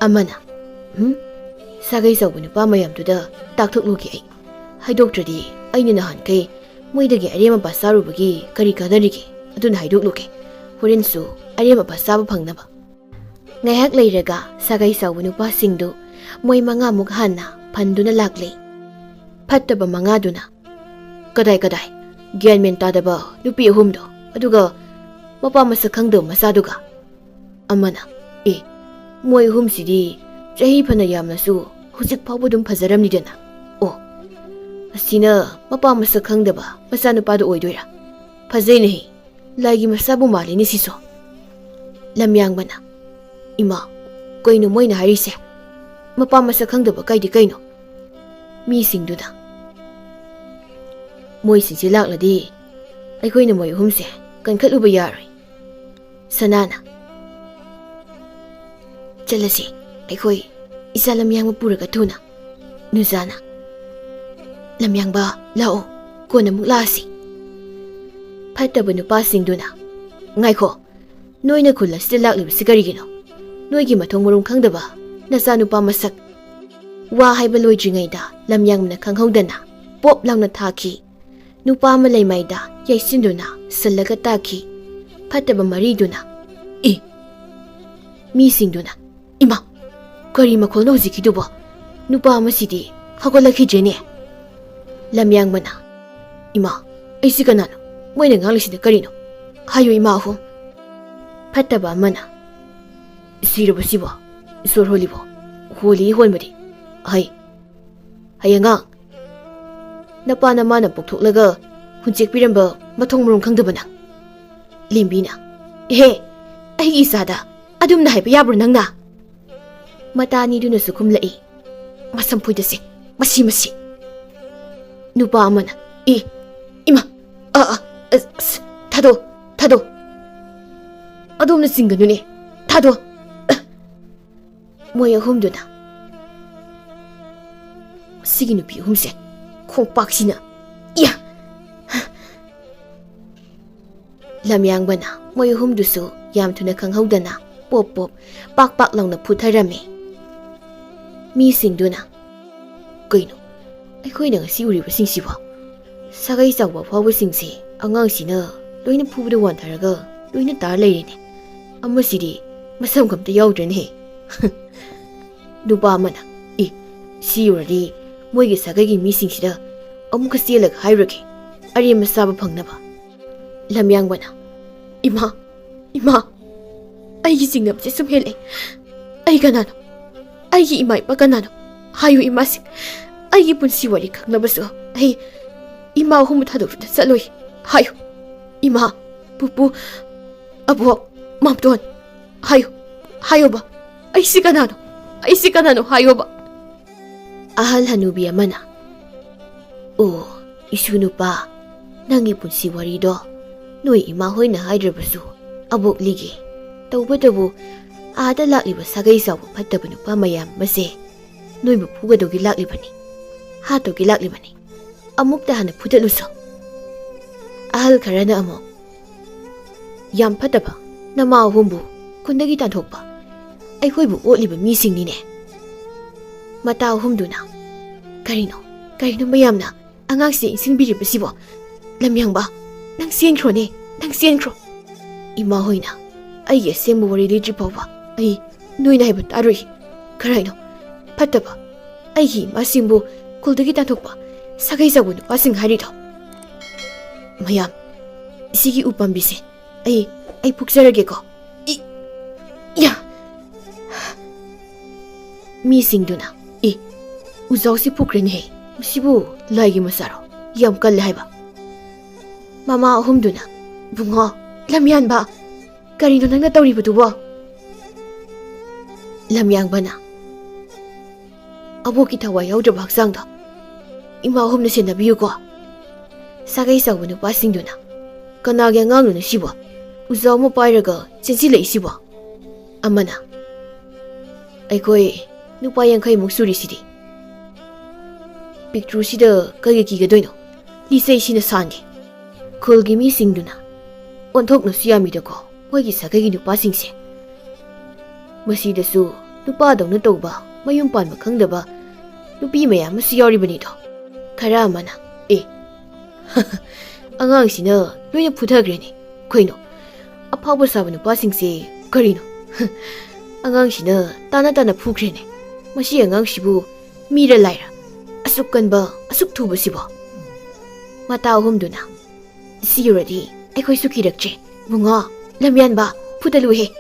ꯑꯃꯅ, "ꯎꯝ, ꯁꯥꯒꯩ ꯆꯥꯎꯕ ꯅꯨꯄꯥ ꯃꯌꯥꯝꯗꯨꯗ ꯇꯥꯛꯊꯣꯛꯂꯨꯒꯦ ꯑꯩ꯫ ꯍꯥꯏꯗꯣꯛꯇ꯭ꯔꯗꯤ ꯑꯩꯅ ꯅꯍꯥꯟꯈꯩ ꯃꯣꯏꯗꯒꯤ ꯑꯔꯦꯝ ꯑꯄꯥ ꯆꯥꯔꯨꯕꯒꯤ ꯀꯔꯤ ꯀꯥꯟꯅꯔꯤꯒꯦ? ꯑꯗꯨꯅ ꯍꯥꯏꯗꯣꯛꯂꯨꯒꯦ꯫ ꯍꯣꯔꯦꯟꯁꯨ ꯑꯔꯦꯝ ꯑꯄꯥ ꯆꯥꯕ ꯐꯪꯅꯕ꯫" ꯉꯥꯏꯍꯥꯛ ꯂꯩꯔꯒ ꯁꯥꯒꯩ ꯆꯥꯎꯕ ꯅꯨꯄꯥꯁꯤꯡꯗꯨ ꯃꯣꯏ ꯃꯉꯥꯃꯨꯛ ꯍꯥꯟꯅ ꯐꯟꯗꯨꯅ ꯂꯥꯛꯂꯦ꯫ ꯐꯠꯇꯕ ꯃꯉꯥꯗꯨꯅ, "ꯀꯗꯥꯏ ꯀꯗꯥꯏ? ꯒ꯭ꯌꯥꯟ ꯃꯦꯟ ꯇꯥꯗꯕ ꯅꯨꯄꯤ ꯑꯍꯨꯝꯗꯣ, ꯑꯗꯨꯒ ꯃꯄꯥ ꯃꯁꯛ ꯈꯪꯗꯕ ꯃꯆꯥꯗꯨꯒ꯫" ꯑꯃꯅ, "ꯑꯦ, ꯃꯣꯏ ꯑꯍꯨꯝꯁꯤꯗꯤ ꯆꯍꯤ ꯐꯅ ꯌꯥꯝꯅꯁꯨ ꯍꯧꯖꯤꯛ ꯐꯥꯎꯕ ꯑꯗꯨꯝ ꯐꯖꯔꯝꯂꯤꯗꯅ꯫ ꯑꯣ, ꯑꯁꯤꯅ ꯃꯄꯥ ꯃꯁꯛ ꯈꯪꯗꯕ ꯃꯆꯥꯅꯨꯄꯥꯗꯨ ꯑꯣꯏꯗꯣꯏꯔꯥ? ꯐꯖꯩꯅꯦꯍꯦ, ꯂꯥꯏꯒꯤ ꯃꯆꯥꯕꯨ ꯃꯥꯜꯂꯤꯅꯦ ꯁꯤꯁꯨ꯫" ꯂꯝꯌꯥꯡꯕꯅ, "ꯏꯃꯥ, ꯀꯩꯅꯣ ꯃꯣꯏꯅ ꯍꯥꯏꯔꯤꯁꯦ? ꯃꯄꯥ ꯃꯁꯛ ꯈꯪꯗꯕ ꯀꯥꯏꯗꯤ ꯀꯩꯅꯣ?" ꯃꯤꯁꯤꯡꯗꯨꯅ, "ꯃꯣꯏꯁꯤꯡꯁꯦ ꯂꯥꯛꯂꯗꯤ ꯑꯩꯈꯣꯏꯅ ꯃꯣꯏ ꯑꯍꯨꯝꯁꯦ ꯀꯟꯈꯠꯂꯨꯕ ꯌꯥꯔꯣꯏ꯫" ꯁꯅꯥꯅ, "ꯆꯠꯂꯁꯤ, ꯑꯩꯈꯣꯏ ꯏꯆꯥ ꯂꯝꯌꯥꯡꯕ ꯄꯨꯔꯒ ꯊꯨꯅ꯫" ꯅꯨꯖꯥꯅ, "ꯂꯝꯌꯥꯡꯕ, ꯂꯥꯛꯑꯣ, ꯀꯣꯟꯅ ꯑꯃꯨꯛ ꯂꯥꯛꯑꯁꯤ꯫" ꯐꯠꯇꯕ ꯅꯨꯄꯥꯁꯤꯡꯗꯨꯅ, "ꯉꯥꯏꯈꯣ, ꯅꯣꯏꯅ ꯈꯨꯜ ꯑꯁꯤꯗ ꯂꯥꯛꯂꯤꯕꯁꯤ ꯀꯔꯤꯒꯤꯅꯣ? ꯅꯣꯏꯒꯤ ꯃꯊꯣꯡ ꯃꯔꯝ ꯈꯪꯗꯕ ꯅꯆꯥꯅꯨꯄꯥ ꯃꯁꯛ꯫" ꯋꯥ ꯍꯥꯏꯕ ꯂꯣꯏꯗ꯭ꯔꯤꯉꯩꯗ ꯂꯝꯌꯥꯡꯕꯅ ꯈꯪꯍꯧꯗꯅ ꯄꯣꯞ ꯂꯥꯎꯅ ꯊꯥꯈꯤ꯫ ꯅꯨꯄꯥ ꯑꯃ ꯂꯩꯃꯥꯏꯗ ꯌꯩꯁꯤꯟꯗꯨꯅ ꯁꯤꯜꯂꯒ ꯇꯥꯈꯤ꯫ ꯐꯠꯇꯕ ꯃꯔꯤꯗꯨꯅ, "ꯑꯦ!" ꯃꯤꯁꯤꯡꯗꯨꯅ, "ꯏꯃꯥ, ꯀꯔꯤ ꯃꯈꯣꯜꯅꯣ ꯍꯧꯖꯤꯛꯀꯤꯗꯨꯕꯣ? ꯅꯨꯄꯥ ꯑꯃꯁꯤꯗꯤ ꯍꯧꯒꯠꯂꯛꯈꯤꯗ꯭ꯔꯦꯅꯦ!" ꯂꯝꯌꯥꯡꯕꯅ, "ꯏꯃꯥ, ꯑꯩꯁꯤ ꯀꯅꯥꯅꯣ? ꯃꯣꯏꯅ ꯉꯥꯡꯂꯤꯁꯤꯅ ꯀꯔꯤꯅꯣ? ꯍꯥꯏꯌꯨ, ꯏꯃꯥ ꯑꯍꯨꯝ꯫" ꯐꯠꯇꯕ ꯑꯃꯅ, "ꯁꯤꯔꯕꯁꯤꯕꯣ? ꯏꯁꯣꯔ ꯍꯣꯜꯂꯤꯕꯣ? ꯍꯣꯜꯂꯤ ꯍꯣꯟꯕꯗꯤ꯫ ꯍꯩ, ꯍꯩ ꯑꯉꯥꯡ, ꯅꯄꯥ ꯅꯃꯥꯅ ꯄꯣꯛꯊꯣꯛꯂꯒ ꯍꯨꯟꯆꯦꯛꯄꯤꯔꯝꯕ ꯃꯊꯣꯡ ꯃꯔꯝ ꯈꯪꯗꯕ ꯅꯪ꯫" ꯂꯦꯝꯕꯤꯅ, "ꯏꯍꯦ, ꯑꯩꯒꯤ ꯏꯆꯥꯗ ꯑꯗꯨꯝꯅ ꯍꯥꯏꯕ ꯌꯥꯕ꯭ꯔꯣ ꯅꯪꯅ?" ꯃꯇꯥ ꯑꯅꯤꯗꯨꯅꯁꯨ ꯈꯨꯝꯂꯛꯏ, "ꯃꯁꯝ ꯐꯣꯏꯗꯁꯦ, ꯃꯁꯤ, ꯃꯁꯤ꯫" ꯅꯨꯄꯥ ꯑꯃꯅ, "ꯑꯦ, ꯏꯃꯥ, ꯑ, ꯑ, ꯑꯁ, ꯑꯁ, ꯊꯥꯗꯣ, ꯊꯥꯗꯣ꯫ ꯑꯗꯣꯝꯅ ꯆꯤꯡꯒꯅꯨꯅꯦ, ꯊꯥꯗꯣ꯫" ꯃꯣꯏ ꯑꯍꯨꯝꯗꯨꯅ, "ꯁꯤꯒꯤ ꯅꯨꯄꯤ ꯑꯍꯨꯝꯁꯦ ꯈꯣꯡꯄꯥꯛꯁꯤꯅ, ꯏꯌꯥ!" ꯂꯝꯌꯥꯡꯕꯅ ꯃꯣꯏ ꯑꯍꯨꯝꯗꯨꯁꯨ ꯌꯥꯝ ꯊꯨꯅ ꯈꯪꯍꯧꯗꯅ ꯄꯣꯞ ꯄꯣꯞ, ꯄꯥꯛ ꯄꯥꯛ ꯂꯥꯎꯅ ꯐꯨꯊꯔꯝꯃꯤ꯫ ꯃꯤꯁꯤꯡꯗꯨꯅ, "ꯀꯩꯅꯣ, ꯑꯩꯈꯣꯏꯅ ꯉꯁꯤ ꯎꯔꯤꯕꯁꯤꯡꯁꯤꯕꯣ? ꯁꯥꯒꯩ ꯆꯥꯎꯕ ꯑꯐꯥꯎꯕꯁꯤꯡꯁꯦ ꯑꯉꯥꯡꯁꯤꯅ ꯂꯣꯏꯅ ꯐꯨꯕꯗ ꯋꯥꯟꯊꯔꯒ ꯂꯣꯏꯅ ꯇꯥꯔ ꯂꯩꯔꯦꯅꯦ꯫ ꯑꯃꯁꯤꯗꯤ ꯃꯁꯝꯒ ꯑꯝꯇ ꯌꯥꯎꯗ꯭ꯔꯦꯅꯦꯍꯦ꯫" ꯅꯨꯄꯥ ꯑꯃꯅ, "ꯑꯦ, ꯁꯤ ꯎꯔꯗꯤ ꯃꯣꯏꯒꯤ ꯁꯥꯒꯩꯒꯤ ꯃꯤꯁꯤꯡꯁꯤꯗ ꯑꯃꯨꯛꯀ ꯆꯦꯜꯂꯒ ꯍꯥꯏꯔꯨꯔꯒꯦ, ꯑꯔꯦꯝꯕ ꯆꯥꯕ ꯐꯪꯅꯕ꯫" ꯂꯝꯌꯥꯡꯕꯅ, "ꯏꯃꯥ, ꯏꯃꯥ, ꯑꯩꯒꯤ ꯆꯤꯡꯅꯕꯁꯦ ꯁꯨꯝ ꯍꯦꯜꯂꯛꯑꯦ꯫ ꯑꯩ ꯀꯅꯥꯅꯣ? ꯑꯩꯒꯤ ꯏꯃꯥ ꯏꯄꯥ ꯀꯅꯥꯅꯣ? ꯍꯥꯏꯌꯨ ꯏꯃꯥꯁꯤꯡ꯫ ꯑꯩꯒꯤ ꯄꯨꯟꯁꯤ ꯋꯥꯔꯤ ꯈꯪꯅꯕꯁꯨ ꯑꯩ ꯏꯃꯥ ꯑꯍꯨꯝꯕꯨ ꯊꯥꯗꯣꯛꯇꯨꯅ ꯆꯠꯂꯣꯏ꯫ ꯍꯥꯏꯌꯨ, ꯏꯃꯥ, ꯄꯨꯄꯨ, ꯑꯕꯣꯛ, ꯃꯥꯝꯇꯣꯟ꯫ ꯍꯥꯏꯌꯨ, ꯍꯥꯏꯌꯣꯕ꯫ ꯑꯩꯁꯤ ꯀꯅꯥꯅꯣ? ꯑꯩꯁꯤ ꯀꯅꯥꯅꯣ? ꯍꯥꯏꯌꯣꯕ꯫" ꯑꯍꯜ ꯍꯅꯨꯕꯤ ꯑꯃꯅ, "ꯑꯣ, ꯏꯁꯨ ꯅꯨꯄꯥ, ꯅꯪꯒꯤ ꯄꯨꯟꯁꯤ ꯋꯥꯔꯤꯗꯣ ꯅꯣꯏ ꯏꯃꯥ ꯍꯣꯏꯅ ꯍꯥꯏꯗ꯭ꯔꯕꯁꯨ ꯑꯕꯣꯛ ꯂꯤꯒꯦ꯫ ꯇꯧꯕꯇꯕꯨ "ꯑꯥꯗ ꯂꯥꯛꯂꯤꯕ ꯁꯥꯒꯩ ꯆꯥꯎꯕ ꯐꯠꯇꯕ ꯅꯨꯄꯥ ꯃꯌꯥꯝ ꯑꯃꯁꯦ ꯅꯣꯏꯕꯨ ꯐꯨꯒꯗꯧꯒꯤ ꯂꯥꯛꯂꯤꯕꯅꯤ, ꯍꯥꯠꯇꯧꯒꯤ ꯂꯥꯛꯂꯤꯕꯅꯤ꯫ ꯑꯃꯨꯛꯇ ꯍꯥꯟꯅ ꯐꯨꯗꯠꯂꯨꯁꯣ꯫" ꯑꯍꯜ ꯈꯔꯅ ꯑꯃꯨꯛ, "ꯌꯥꯝ ꯐꯠꯇꯕ ꯅꯃꯥ ꯑꯍꯨꯝꯕꯨ ꯈꯨꯟꯗꯒꯤ ꯇꯥꯟꯊꯣꯛꯄ ꯑꯩꯈꯣꯏꯕꯨ ꯑꯣꯠꯂꯤꯕ ꯃꯤꯁꯤꯡꯅꯤꯅꯦ꯫" ꯃꯇꯥ ꯑꯍꯨꯝꯗꯨꯅ, "ꯀꯔꯤꯅꯣ, ꯀꯔꯤꯅꯣ ꯃꯌꯥꯝꯅ ꯑꯉꯥꯡꯁꯦ ꯏꯟꯁꯤꯟꯕꯤꯔꯤꯕꯁꯤꯕꯣ? ꯂꯝꯌꯥꯡꯕ, ꯅꯪ ꯆꯦꯟꯈ꯭ꯔꯣꯅꯦ, ꯅꯪ ꯆꯦꯟꯈ꯭ꯔꯣ꯫ ꯏꯃꯥ ꯍꯣꯏꯅ ꯑꯩꯒꯤ ꯑꯁꯦꯡꯕ ꯋꯥꯔꯤ ꯂꯤꯗ꯭ꯔꯤ ꯐꯥꯎꯕ ꯑꯩ ꯅꯣꯏꯅ ꯍꯥꯏꯕ ꯇꯥꯔꯣꯏ꯫ ꯀꯔꯥꯏꯅꯣ ꯐꯠꯇꯕ ꯑꯩꯒꯤ ꯏꯃꯥꯁꯤꯡꯕꯨ ꯈꯨꯜꯗꯒꯤ ꯇꯥꯟꯊꯣꯛꯄ ꯁꯥꯒꯩ ꯆꯥꯎꯕ ꯅꯨꯄꯥꯁꯤꯡ ꯍꯥꯏꯔꯤꯗꯣ? ꯃꯌꯥꯝ, ꯁꯤꯒꯤ ꯎꯄꯥꯝꯕꯤꯁꯦ ꯑꯩ, ꯑꯩ ꯐꯨꯛꯆꯔꯒꯦꯀꯣ꯫ ꯏ, ꯌꯥ!" ꯃꯤꯁꯤꯡꯗꯨꯅ, "ꯑꯦ, ꯎꯖꯥꯎꯁꯤ ꯐꯨꯛꯈ꯭ꯔꯦꯅꯦꯍꯦ, ꯃꯁꯤꯕꯨ ꯂꯥꯏꯒꯤ ꯃꯆꯥꯔꯣ? ꯌꯥꯝ ꯀꯜꯂꯦ ꯍꯥꯏꯕ꯫" ꯃꯃꯥ ꯑꯍꯨꯝꯗꯨꯅ, "ꯕꯨꯡꯉꯣ, ꯂꯝꯌꯥꯟꯕ, ꯀꯔꯤꯅꯣ ꯅꯪꯅ ꯇꯧꯔꯤꯕꯗꯨꯕꯣ?" ꯂꯝꯌꯥꯡꯕꯅ, "ꯑꯕꯣꯛꯀꯤ ꯊꯋꯥꯏ ꯌꯥꯎꯗ꯭ꯔꯕ ꯍꯛꯆꯥꯡꯗꯣ ꯏꯃꯥ ꯑꯍꯨꯝꯅ ꯁꯦꯟꯅꯕꯤꯌꯨꯀꯣ꯫" ꯁꯥꯒꯩ ꯆꯥꯎꯕ ꯅꯨꯄꯥꯁꯤꯡꯗꯨꯅ, "ꯀꯅꯥꯒꯤ ꯑꯉꯥꯡꯅꯣ ꯁꯤꯕꯣ? ꯎꯖꯥꯎ ꯑꯃ ꯄꯥꯏꯔꯒ ꯆꯦꯟꯁꯤꯜꯂꯛꯏꯁꯤꯕꯣ?" ꯑꯃꯅ, "ꯑꯩꯈꯣꯏ ꯅꯨꯄꯥ ꯌꯥꯡꯈꯩꯃꯨꯛ ꯁꯨꯔꯤꯁꯤꯗꯤ꯫ ꯄꯤꯛꯇ꯭ꯔꯨꯁꯤꯗ ꯀꯩꯒꯤ ꯀꯤꯒꯗꯣꯏꯅꯣ? ꯂꯤꯆꯩꯁꯤꯅ ꯁꯥꯟꯒꯦ꯫" ꯈꯨꯜꯒꯤ ꯃꯤꯁꯤꯡꯗꯨꯅ, "ꯑꯣꯟꯊꯣꯛꯅꯁꯨ ꯌꯥꯝꯃꯤꯗꯀꯣ ꯃꯣꯏꯒꯤ ꯁꯥꯒꯩꯒꯤ ꯅꯨꯄꯥꯁꯤꯡꯁꯦ꯫ ꯃꯁꯤꯗꯁꯨ ꯅꯨꯄꯥꯗꯧꯅ ꯇꯧꯕ, ꯃꯌꯨꯝ ꯄꯥꯟꯕ ꯈꯪꯗꯕ ꯅꯨꯄꯤ ꯃꯌꯥꯝ ꯑꯃꯁꯨ ꯌꯥꯎꯔꯤꯕꯅꯤꯗꯣ꯫" ꯈꯔ ꯑꯃꯅ, "ꯑꯦ, ꯑꯉꯥꯡꯁꯤꯅ ꯂꯣꯏꯅ ꯐꯨꯊꯈ꯭ꯔꯦꯅꯦ꯫ ꯀꯩꯅꯣ, ꯑꯐꯥꯎꯕ ꯁꯥꯕ ꯅꯨꯄꯥꯁꯤꯡꯁꯦ ꯀꯔꯤꯅꯣ? ꯑꯉꯥꯡꯁꯤꯅ ꯇꯥꯅ ꯇꯥꯅ ꯐꯨꯈ꯭ꯔꯦꯅꯦ꯫ ꯃꯁꯤ ꯑꯉꯥꯡꯁꯤꯕꯨ ꯃꯤꯔ ꯂꯥꯏꯔ? ꯑꯁꯨꯛ ꯀꯟꯕ, ꯑꯁꯨꯛ ꯊꯨꯕꯁꯤꯕꯣ?" ꯃꯇꯥ ꯑꯍꯨꯝꯗꯨꯅ, "ꯁꯤ ꯌꯧꯔꯗꯤ ꯑꯩꯈꯣꯏꯁꯨ ꯀꯤꯔꯛꯇ꯭ꯔꯦ꯫ ꯕꯨꯡꯉꯣ, ꯂꯝꯌꯥꯟꯕ, ꯐꯨꯗꯠꯂꯨꯍꯦ꯫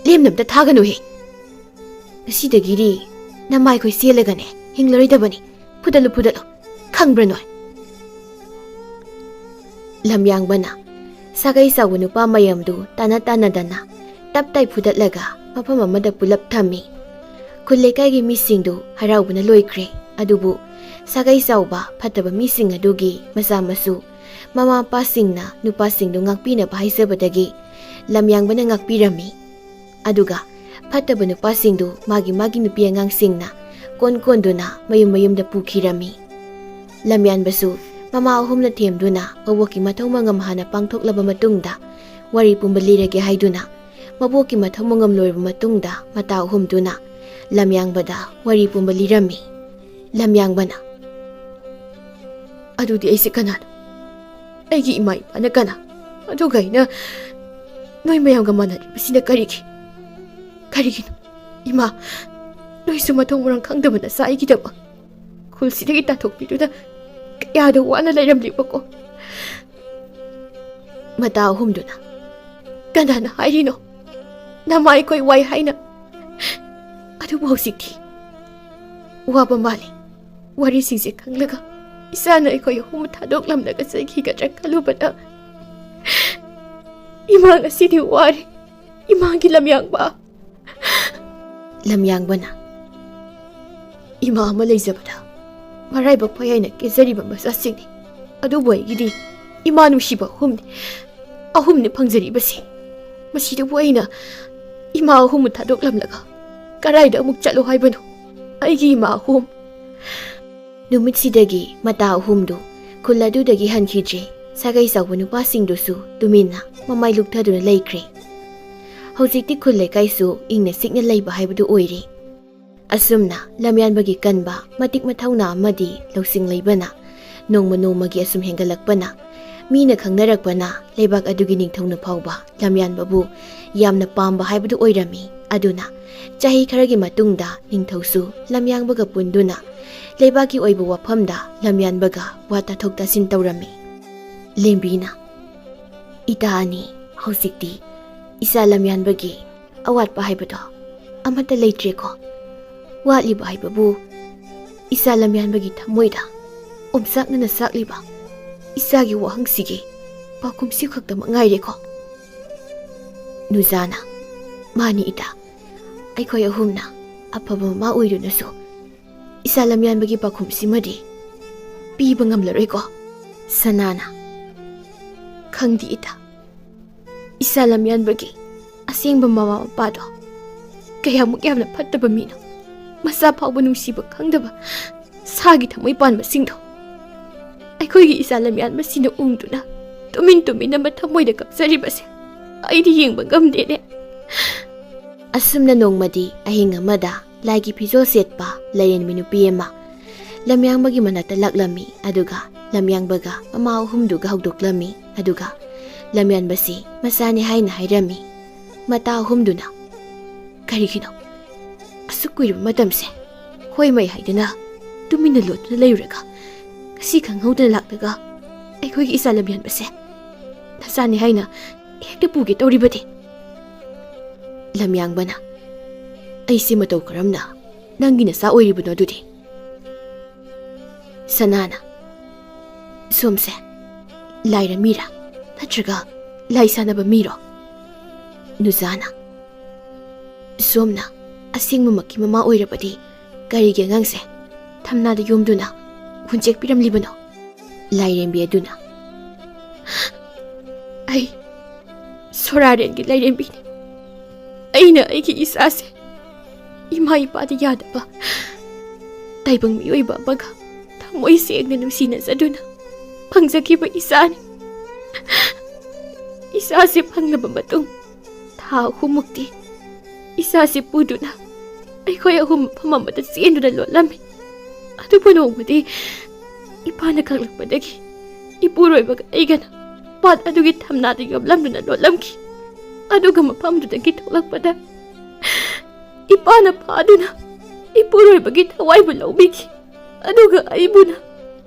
ꯂꯦꯝꯅ ꯑꯝꯇ ꯊꯥꯒꯅꯨꯍꯦ꯫ ꯉꯁꯤꯗꯒꯤꯗꯤ ꯅꯃꯥꯏꯈꯣꯏ ꯆꯦꯜꯂꯒꯅꯦ ꯍꯤꯡꯂꯔꯣꯏꯗꯕꯅꯤ꯫ ꯐꯨꯗꯠꯂꯨ, ꯐꯨꯗꯠꯂꯨ꯫ ꯈꯪꯕ꯭ꯔꯥ ꯅꯣꯏ?" ꯂꯝꯌꯥꯡꯕꯅ ꯁꯥꯒꯩ ꯆꯥꯎꯕ ꯅꯨꯄꯥ ꯃꯌꯥꯝꯗꯨ ꯇꯥꯅ ꯇꯥꯅꯗꯅ ꯇꯞ ꯇꯥꯏ ꯐꯨꯗꯠꯂꯒ ꯃꯐꯝ ꯑꯃꯗ ꯄꯨꯂꯞ ꯊꯝꯃꯤ꯫ ꯈꯨꯜ ꯂꯩꯀꯥꯏꯒꯤ ꯃꯤꯁꯤꯡꯗꯨ ꯍꯔꯥꯎꯕꯅ ꯂꯣꯏꯈ꯭ꯔꯦ꯫ ꯑꯗꯨꯕꯨ ꯁꯥꯒꯩ ꯆꯥꯎꯕ ꯐꯠꯇꯕ ꯃꯤꯁꯤꯡ ꯑꯗꯨꯒꯤ ꯃꯆꯥ ꯃꯁꯨ ꯃꯃꯥ ꯃꯄꯥꯁꯤꯡꯅ ꯅꯨꯄꯥꯁꯤꯡꯗꯨ ꯉꯥꯛꯄꯤꯅꯕ ꯍꯥꯏꯖꯕꯗꯒꯤ ꯂꯝꯌꯥꯡꯕꯅ ꯉꯥꯛꯄꯤꯔꯝꯃꯤ꯫ ꯑꯗꯨꯒ ꯐꯠꯇꯕ ꯅꯨꯄꯥꯁꯤꯡꯗꯨ ꯃꯥꯒꯤ ꯃꯥꯒꯤ ꯅꯨꯄꯤ ꯑꯉꯥꯡꯁꯤꯡꯅ ꯀꯣꯟ ꯀꯣꯟꯗꯨꯅ ꯃꯌꯨꯝ ꯃꯌꯨꯝꯗ ꯄꯨꯈꯤꯔꯝꯃꯤ꯫ ꯂꯝꯌꯥꯟꯕꯁꯨ ꯃꯃꯥ ꯑꯍꯨꯝꯅ ꯊꯦꯝꯗꯨꯅ ꯃꯕꯣꯛꯀꯤ ꯃꯊꯧ ꯃꯉꯝ ꯍꯥꯟꯅ ꯄꯥꯡꯊꯣꯛꯂꯕ ꯃꯇꯨꯡꯗ ꯋꯥꯔꯤ ꯄꯨꯝꯕ ꯂꯤꯔꯒꯦ ꯍꯥꯏꯗꯨꯅ ꯃꯕꯣꯛꯀꯤ ꯃꯊꯧ ꯃꯉꯝ ꯂꯣꯏꯔꯕ ꯃꯇꯨꯡꯗ ꯃꯇꯥ ꯑꯍꯨꯝꯗꯨꯅ ꯂꯝꯌꯥꯡꯕꯗ ꯋꯥꯔꯤ ꯄꯨꯝꯕ ꯂꯤꯔꯝꯃꯤ꯫ ꯂꯝꯌꯥꯡꯕꯅ, "ꯑꯗꯨꯗꯤ ꯑꯩꯁꯦ ꯀꯅꯥꯅꯣ? ꯑꯩꯒꯤ ꯏꯃꯥ ꯏꯄꯥꯅ ꯀꯅꯥ? ꯑꯗꯨꯒ ꯑꯩꯅ ꯅꯣꯏ ꯃꯌꯥꯝꯒ ꯃꯥꯟꯅꯔꯤꯕꯁꯤꯅ ꯀꯔꯤꯒꯤ? ꯀꯔꯤꯒꯤꯅꯣ? ꯏꯃꯥ, ꯅꯣꯏꯁꯨ ꯃꯊꯣꯡ ꯃꯔꯝ ꯈꯪꯗꯕ ꯅꯆꯥ ꯑꯩꯒꯤꯗꯃꯛ ꯈꯨꯜꯁꯤꯗꯒꯤ ꯇꯥꯟꯊꯣꯛꯄꯤꯗꯨꯅ ꯀꯌꯥꯗ ꯋꯥꯅ ꯂꯩꯔꯝꯂꯤꯕꯀꯣ?" ꯃꯇꯥ ꯑꯍꯨꯝꯗꯨꯅ, "ꯀꯅꯥꯅ ꯍꯥꯏꯔꯤꯅꯣ ꯅꯃꯥ ꯑꯩꯈꯣꯏ ꯋꯥꯏ ꯍꯥꯏꯅ? ꯑꯗꯨꯕꯨ ꯍꯧꯖꯤꯛꯇꯤ ꯋꯥꯕ ꯃꯥꯜꯂꯤ꯫ ꯋꯥꯔꯤꯁꯤꯡꯁꯦ ꯈꯪꯂꯒ ꯏꯆꯥꯅ ꯑꯩꯈꯣꯏ ꯑꯍꯨꯝ ꯊꯥꯗꯣꯛꯂꯝꯂꯒ ꯆꯠꯈꯤꯒꯗ꯭ꯔꯥ ꯈꯜꯂꯨꯕꯗ ꯏꯃꯥ ꯉꯁꯤꯗꯤ ꯋꯥꯔꯦ꯫ ꯏꯃꯥꯒꯤ ꯂꯝꯌꯥꯡꯕ꯫" ꯂꯝꯌꯥꯡꯕꯅ, "ꯏꯃꯥ ꯑꯃ ꯂꯩꯖꯕꯗ ꯃꯔꯥꯏꯕꯛ ꯐꯩ ꯍꯥꯏꯅ ꯀꯦꯖꯔꯤꯕ ꯃꯆꯥꯁꯤꯡꯅꯤ꯫ ꯑꯗꯨꯕꯨ ꯑꯩꯒꯤꯗꯤ ꯏꯃꯥ ꯅꯨꯡꯁꯤꯕ ꯑꯍꯨꯝꯅꯤ, ꯑꯍꯨꯝꯅꯤ ꯐꯪꯖꯔꯤꯕꯁꯤ꯫ ꯃꯁꯤꯗꯕꯨ ꯑꯩꯅ ꯏꯃꯥ ꯑꯍꯨꯝ ꯊꯥꯗꯣꯛꯂꯝꯂꯒ ꯀꯗꯥꯏꯗ ꯑꯃꯨꯛ ꯆꯠꯂꯣ ꯍꯥꯏꯕꯅꯣ? ꯑꯩꯒꯤ ꯏꯃꯥ ꯑꯍꯨꯝ꯫" ꯅꯨꯃꯤꯠꯁꯤꯗꯒꯤ ꯃꯇꯥ ꯑꯍꯨꯝꯗꯨ ꯈꯨꯜ ꯑꯗꯨꯗꯒꯤ ꯍꯟꯈꯤꯗ꯭ꯔꯦ꯫ ꯁꯥꯒꯩ ꯆꯥꯎꯕ ꯅꯨꯄꯥꯁꯤꯡꯗꯨꯁꯨ ꯇꯨꯃꯤꯟꯅ ꯃꯃꯥꯏ ꯂꯨꯛꯊꯗꯨꯅ ꯂꯩꯈ꯭ꯔꯦ꯫ ꯍꯧꯖꯤꯛꯇꯤ ꯈꯨꯜ ꯂꯩꯀꯥꯏꯁꯨ ꯏꯪꯅ ꯆꯤꯛꯅ ꯂꯩꯕ ꯍꯥꯏꯕꯗꯨ ꯑꯣꯏꯔꯦ꯫ ꯑꯁꯨꯝꯅ ꯂꯝꯌꯥꯟꯕꯒꯤ ꯀꯟꯕ, ꯃꯇꯤꯛ ꯃꯊꯧꯅꯥ ꯑꯃꯗꯤ ꯂꯧꯁꯤꯡ ꯂꯩꯕꯅ ꯅꯣꯡꯃ ꯅꯣꯡꯃꯒꯤ ꯑꯁꯨꯝ ꯍꯦꯟꯒꯠꯂꯛꯄꯅ, ꯃꯤꯅ ꯈꯪꯅꯔꯛꯄꯅ ꯂꯩꯕꯥꯛ ꯑꯗꯨꯒꯤ ꯅꯤꯡꯊꯧꯅ ꯐꯥꯎꯕ ꯂꯝꯌꯥꯟꯕꯕꯨ ꯌꯥꯝꯅ ꯄꯥꯝꯕ ꯍꯥꯏꯕꯗꯨ ꯑꯣꯏꯔꯝꯃꯤ꯫ ꯑꯗꯨꯅ ꯆꯍꯤ ꯈꯔꯒꯤ ꯃꯇꯨꯡꯗ ꯅꯤꯡꯊꯧꯁꯨ ꯂꯝꯌꯥꯡꯕꯒ ꯄꯨꯟꯗꯨꯅ ꯂꯩꯕꯥꯛꯀꯤ ꯑꯣꯏꯕ ꯋꯥꯐꯝꯗ ꯂꯝꯌꯥꯟꯕꯒ ꯋꯥ ꯇꯥꯊꯣꯛ ꯇꯥꯁꯤꯟ ꯇꯧꯔꯝꯃꯤ꯫ ꯂꯦꯝꯕꯤꯅ, "ꯏꯇꯥ ꯑꯅꯤ, ꯍꯧꯖꯤꯛꯇꯤ ꯏꯆꯥ ꯂꯝꯌꯥꯟꯕꯒꯤ ꯑꯋꯥꯠꯄ ꯍꯥꯏꯕꯗꯣ ꯑꯃꯠꯇ ꯂꯩꯇ꯭ꯔꯦꯀꯣ? ꯋꯥꯠꯂꯤꯕ ꯍꯥꯏꯕꯕꯨ ꯏꯆꯥ ꯂꯝꯌꯥꯟꯕꯒꯤ ꯊꯃꯣꯏꯗ ꯑꯣꯝꯆꯥꯛꯅꯅ ꯆꯥꯛꯂꯤꯕ ꯏꯆꯥꯒꯤ ꯋꯥꯍꯪꯁꯤꯒꯤ ꯄꯥꯎꯈꯨꯝꯁꯤ ꯈꯛꯇꯃꯛ ꯉꯥꯏꯔꯦꯀꯣ?" ꯅꯨꯖꯥꯅ, "ꯃꯥꯅꯤ ꯏꯇꯥ, ꯑꯩꯈꯣꯏ ꯑꯍꯨꯝꯅ ꯑꯐꯕ ꯃꯃꯥ ꯑꯣꯏꯗꯨꯅꯁꯨ ꯏꯆꯥ ꯂꯝꯌꯥꯟꯕꯒꯤ ꯄꯥꯎꯈꯨꯝꯁꯤꯃꯗꯤ ꯄꯤꯕ ꯉꯝꯂꯔꯣꯏꯀꯣ?" ꯁꯅꯥꯅ, "ꯈꯪꯗꯦ ꯏꯇꯥ, ꯏꯆꯥ ꯂꯝꯌꯥꯟꯕꯒꯤ ꯑꯁꯦꯡꯕ ꯃꯃꯥ ꯃꯄꯥꯗꯣ ꯀꯌꯥꯃꯨꯛ ꯌꯥꯝꯅ ꯐꯠꯇꯕ ꯃꯤꯅꯣ꯫ ꯃꯆꯥ ꯐꯥꯎꯕ ꯅꯨꯡꯁꯤꯕ ꯈꯪꯗꯕ ꯁꯥꯒꯤ ꯊꯃꯣꯏ ꯄꯥꯟꯕꯁꯤꯡꯗꯣ꯫ ꯑꯩꯈꯣꯏꯒꯤ ꯏꯆꯥ ꯂꯝꯌꯥꯟꯕꯁꯤꯅ ꯎꯡꯗꯨꯅ ꯇꯨꯃꯤꯟ ꯇꯨꯃꯤꯟꯅ ꯃꯊꯃꯣꯏꯗ ꯀꯞꯆꯔꯤꯕꯁꯦ ꯑꯩꯗꯤ ꯌꯦꯡꯕ ꯉꯝꯗꯦꯅꯦ꯫ ꯑꯁꯨꯝꯅ ꯅꯣꯡꯃꯗꯤ ꯑꯍꯤꯡ ꯑꯃꯗ ꯂꯥꯏꯒꯤ ꯐꯤꯖꯣꯜ ꯁꯦꯠꯄ ꯂꯥꯏꯔꯦꯟꯕꯤ ꯅꯨꯄꯤ ꯑꯃ ꯂꯝꯌꯥꯡꯕꯒꯤ ꯃꯅꯥꯛꯇ ꯂꯥꯛꯂꯝꯃꯤ꯫ ꯑꯗꯨꯒ ꯂꯝꯌꯥꯡꯕꯒ ꯃꯃꯥ ꯑꯍꯨꯝꯗꯨꯒ ꯍꯧꯗꯣꯛꯂꯝꯃꯤ꯫ ꯑꯗꯨꯒ ꯂꯝꯌꯥꯟꯕꯁꯤ ꯃꯆꯥꯅꯤ ꯍꯥꯏꯅ ꯍꯥꯏꯔꯝꯃꯤ꯫ ꯃꯇꯥ ꯑꯍꯨꯝꯗꯨꯅ, "ꯀꯔꯤꯒꯤꯅꯣ ꯑꯁꯨꯛ ꯀꯨꯏꯔꯕ ꯃꯇꯝꯁꯦ ꯍꯣꯏ ꯃꯩ ꯍꯥꯏꯗꯅ ꯇꯨꯃꯤꯟꯅ ꯂꯣꯠꯇꯨꯅ ꯂꯩꯔꯨꯔꯒ ꯉꯁꯤ ꯈꯪꯍꯧꯗꯅ ꯂꯥꯛꯂꯒ ꯑꯩꯈꯣꯏꯒꯤ ꯏꯆꯥ ꯂꯝꯌꯥꯟꯕꯁꯦ ꯅꯆꯥꯅꯤ ꯍꯥꯏꯅ ꯍꯦꯛꯇ ꯄꯨꯒꯦ ꯇꯧꯔꯤꯕꯗꯤ?" ꯂꯝꯌꯥꯡꯕꯅ, "ꯑꯩꯁꯦ ꯃꯇꯧ ꯀꯔꯝꯅ ꯅꯪꯒꯤ ꯅꯆꯥ ꯑꯣꯏꯔꯤꯕꯅꯣ ꯑꯗꯨꯗꯤ?" ꯁꯅꯥꯅ, "ꯁꯣꯝꯁꯦ ꯂꯥꯏꯔ ꯃꯤꯔꯥ ꯅꯠꯇ꯭ꯔꯒ ꯂꯥꯏ ꯁꯥꯟꯅꯕ ꯃꯤꯔꯣ?" ꯅꯨꯖꯥꯅ, "ꯁꯣꯝꯅ ꯑꯁꯦꯡꯕꯃꯛꯀꯤ ꯃꯃꯥ ꯑꯣꯏꯔꯕꯗꯤ ꯀꯔꯤꯒꯤ ꯑꯉꯥꯡꯁꯦ ꯊꯝꯅꯥꯗ ꯌꯣꯝꯗꯨꯅ ꯍꯨꯟꯆꯦꯛꯄꯤꯔꯝꯂꯤꯕꯅꯣ?" ꯂꯥꯏꯔꯦꯝꯕꯤ ꯑꯗꯨꯅ, "ꯑꯩ ꯁꯣꯔꯥꯔꯦꯟꯒꯤ ꯂꯥꯏꯔꯦꯝꯕꯤꯅꯤ꯫ ꯑꯩꯅ ꯑꯩꯒꯤ ꯏꯆꯥꯁꯦ ꯏꯃꯥ ꯏꯄꯥꯗ ꯌꯥꯗꯕ ꯇꯥꯏꯕꯪ ꯃꯤꯑꯣꯏꯕ ꯑꯃꯒ ꯊꯃꯣꯏ ꯁꯦꯡꯅ ꯅꯨꯡꯁꯤꯅꯖꯗꯨꯅ ꯐꯪꯖꯈꯤꯕ ꯏꯆꯥꯅꯤ꯫ ꯏꯆꯥꯁꯦ ꯐꯪꯂꯕ ꯃꯇꯨꯡ ꯊꯥ ꯑꯍꯨꯝꯃꯨꯛꯇꯤ ꯏꯆꯥꯁꯤ ꯄꯨꯗꯨꯅ ꯑꯩꯈꯣꯏ ꯑꯍꯨꯝ ꯃꯐꯝ ꯑꯃꯗ ꯆꯦꯟꯗꯨꯅ ꯂꯣꯠꯂꯝꯃꯤ꯫ ꯑꯗꯨꯕꯨ ꯅꯣꯡꯃꯗꯤ ꯏꯄꯥꯅ ꯈꯪꯂꯛꯄꯗꯒꯤ ꯏꯄꯨꯔꯣꯏꯕꯒ ꯑꯩꯒꯅ ꯄꯥꯠ ꯑꯗꯨꯒꯤ ꯊꯝꯅꯥꯗ ꯌꯣꯝꯂꯝꯗꯨꯅ ꯂꯣꯠꯂꯝꯈꯤ꯫ ꯑꯗꯨꯒ ꯃꯐꯝꯗꯨꯗꯒꯤ ꯊꯣꯛꯂꯛꯄꯗ ꯏꯄꯥꯅ ꯐꯥꯗꯨꯅ ꯏꯄꯨꯔꯣꯏꯕꯒꯤ ꯊꯋꯥꯏꯕꯨ ꯂꯧꯕꯤꯈꯤ꯫ ꯑꯗꯨꯒ ꯑꯩꯕꯨꯅ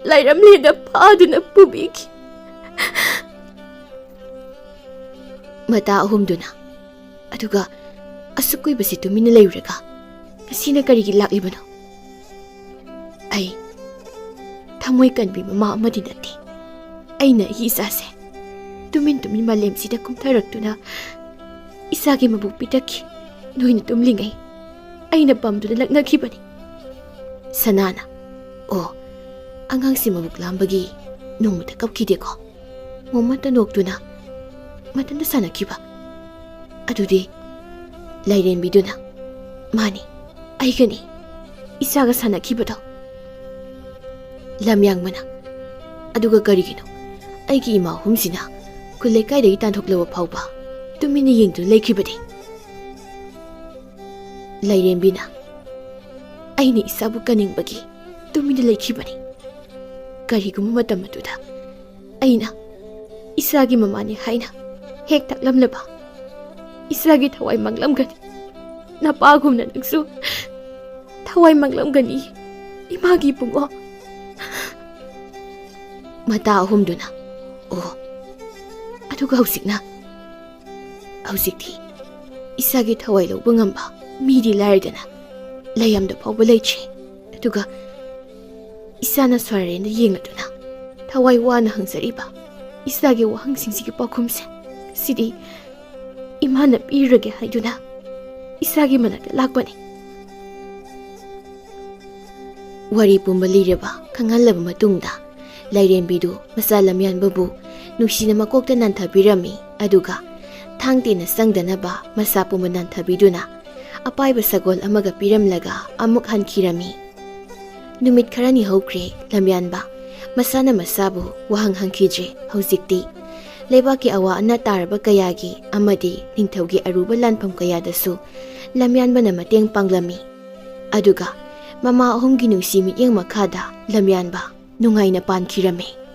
ꯂꯥꯏꯔꯝꯂꯦꯟꯗ ꯐꯥꯗꯨꯅ ꯄꯨꯕꯤꯈꯤ꯫" ꯃꯇꯥ ꯑꯍꯨꯝꯗꯨꯅ, "ꯑꯗꯨꯒ ꯑꯁꯨꯛ ꯀꯨꯏꯕꯁꯤ ꯇꯨꯃꯤꯟꯅ ꯂꯩꯔꯨꯔꯒ ꯉꯁꯤꯅ ꯀꯔꯤꯒꯤ ꯂꯥꯛꯂꯤꯕꯅꯣ?" "ꯑꯩ ꯊꯃꯣꯏ ꯀꯟꯕꯤ ꯃꯃꯥ ꯑꯃꯗꯤ ꯅꯠꯇꯦ꯫ ꯑꯩꯅ ꯑꯩꯒꯤ ꯏꯆꯥꯁꯦ ꯇꯨꯃꯤꯟ ꯇꯨꯃꯤꯟ ꯃꯥꯂꯦꯝꯁꯤꯗ ꯀꯨꯝꯊꯔꯛꯇꯨꯅ ꯏꯆꯥꯒꯤ ꯃꯕꯨꯛ ꯄꯤꯇꯛꯈꯤ꯫ ꯅꯣꯏꯅ ꯇꯨꯝꯂꯤꯉꯩ ꯑꯩꯅ ꯄꯝꯗꯨꯅ ꯂꯛꯅꯈꯤꯕꯅꯤ꯫" ꯁꯅꯥꯅ, "ꯑꯣ, ꯑꯉꯥꯡꯁꯤ ꯃꯕꯨꯛ ꯂꯥꯝꯕꯒꯤ ꯅꯣꯡꯃꯇ ꯀꯞꯈꯤꯗꯦꯀꯣ? ꯃꯣꯃꯣꯟꯇ ꯅꯣꯛꯇꯨꯅ ꯃꯊꯟꯇ ꯁꯥꯟꯅꯈꯤꯕ?" ꯑꯗꯨꯗꯤ ꯂꯥꯏꯔꯦꯝꯕꯤꯗꯨꯅ, "ꯃꯥꯅꯤ, ꯑꯩꯒꯅꯤ, ꯏꯆꯥꯒ ꯁꯥꯟꯅꯈꯤꯕꯗꯣ꯫" ꯂꯝꯌꯥꯡꯕꯅ, "ꯑꯗꯨꯒ ꯀꯔꯤꯒꯤꯅꯣ ꯑꯩꯒꯤ ꯏꯃꯥ ꯑꯍꯨꯝꯁꯤꯅ ꯈꯨꯜ ꯂꯩꯀꯥꯏꯗꯒꯤ ꯇꯥꯟꯊꯣꯛꯂꯕ ꯐꯥꯎꯕ ꯇꯨꯃꯤꯟꯅ ꯌꯦꯡꯗꯨꯅ ꯂꯩꯈꯤꯕꯗꯤ?" ꯂꯥꯏꯔꯦꯝꯕꯤꯅ, "ꯑꯩꯅ ꯏꯆꯥꯕꯨ ꯀꯟꯅꯤꯡꯕꯒꯤ ꯇꯨꯃꯤꯟꯅ ꯂꯩꯈꯤꯕꯅꯤ꯫ ꯀꯔꯤꯒꯨꯝꯕ ꯃꯇꯝ ꯑꯗꯨꯗ ꯑꯩꯅ ꯏꯆꯥꯒꯤ ꯃꯃꯥꯅꯤ ꯍꯥꯏꯅ ꯍꯦꯛ ꯇꯥꯛꯂꯝꯂꯕ, ꯏꯆꯥꯒꯤ ꯊꯋꯥꯏ ꯃꯥꯡꯂꯝꯒꯅꯤ꯫ ꯅꯄꯥꯒꯨꯝꯅ ꯅꯪꯁꯨ ꯊꯋꯥꯏ ꯃꯥꯡꯂꯝꯒꯅꯤ, ꯏꯃꯥꯒꯤ ꯏꯕꯨꯡꯉꯣ꯫" ꯃꯇꯥ ꯑꯍꯨꯝꯗꯨꯅ, "ꯑꯣ, ꯑꯗꯨꯒ ꯍꯧꯖꯤꯛꯅ?" "ꯍꯧꯖꯤꯛꯇꯤ ꯏꯆꯥꯒꯤ ꯊꯋꯥꯏ ꯂꯧꯕ ꯉꯝꯕ ꯃꯤꯗꯤ ꯂꯥꯏꯔꯗꯅ ꯂꯩꯌꯥꯝꯗ ꯐꯥꯎꯕ ꯂꯩꯇ꯭ꯔꯦ꯫ ꯑꯗꯨꯒ ꯏꯆꯥꯅ ꯁ꯭ꯋꯥꯔꯦꯟꯗ ꯌꯦꯡꯂꯗꯨꯅ ꯊꯋꯥꯏ ꯋꯥꯅ ꯍꯪꯖꯔꯤꯕ ꯏꯆꯥꯒꯤ ꯋꯥꯍꯪꯁꯤꯡꯁꯤꯒꯤ ꯄꯥꯎꯈꯨꯝꯁꯦ, ꯁꯤꯗꯤ ꯏꯃꯥꯅ ꯄꯤꯔꯒꯦ ꯍꯥꯏꯗꯨꯅ ꯏꯆꯥꯒꯤ ꯃꯅꯥꯛꯇ ꯂꯥꯛꯄꯅꯤ꯫" ꯋꯥꯔꯤ ꯄꯨꯝꯕ ꯂꯤꯔꯕ ꯈꯪꯍꯜꯂꯕ ꯃꯇꯨꯡꯗ, ꯂꯥꯏꯔꯦꯝꯕꯤꯗꯨ ꯃꯆꯥ ꯂꯝꯌꯥꯟꯕꯕꯨ ꯅꯨꯡꯁꯤꯅ ꯃꯀꯣꯛꯇ ꯅꯥꯟꯊꯕꯤꯔꯝꯃꯤ꯫ ꯑꯗꯨꯒ ꯊꯥꯡ ꯇꯦꯟꯅ ꯆꯪꯗꯅꯕ ꯃꯆꯥ ꯄꯨꯝꯕ ꯅꯥꯟꯊꯕꯤꯗꯨꯅ ꯑꯄꯥꯏꯕ ꯁꯒꯣꯜ ꯑꯃꯒ ꯄꯤꯔꯝꯂꯒ ꯑꯃꯨꯛ ꯍꯟꯈꯤꯔꯝꯃꯤ꯫ ꯅꯨꯃꯤꯠ ꯈꯔꯅꯤ ꯍꯧꯈ꯭ꯔꯦ꯫ ꯂꯝꯌꯥꯟꯕ ꯃꯁꯥꯅ ꯃꯁꯥꯕꯨ ꯋꯥꯍꯪ ꯍꯪꯈꯤꯗ꯭ꯔꯦ꯫ ꯍꯧꯖꯤꯛꯇꯤ ꯂꯩꯕꯥꯛꯀꯤ ꯑꯋꯥ ꯑꯅꯥ ꯇꯥꯔꯕ ꯀꯌꯥꯒꯤ ꯑꯃꯗꯤ ꯅꯤꯡꯊꯧꯒꯤ ꯑꯔꯨꯕ ꯂꯥꯟꯐꯝ ꯀꯌꯥꯗꯁꯨ ꯂꯝꯌꯥꯟꯕꯅ ꯃꯇꯦꯡ ꯄꯥꯡꯂꯝꯃꯤ꯫ ꯑꯗꯨꯒ ꯃꯃꯥ ꯑꯍꯨꯝꯒꯤ ꯅꯨꯡꯁꯤ ꯃꯤꯠꯌꯦꯡ ꯃꯈꯥꯗ ꯂꯝꯌꯥꯟꯕ ꯅꯨꯡꯉꯥꯏꯅ ꯄꯥꯟꯈꯤꯔꯝꯃꯤ꯫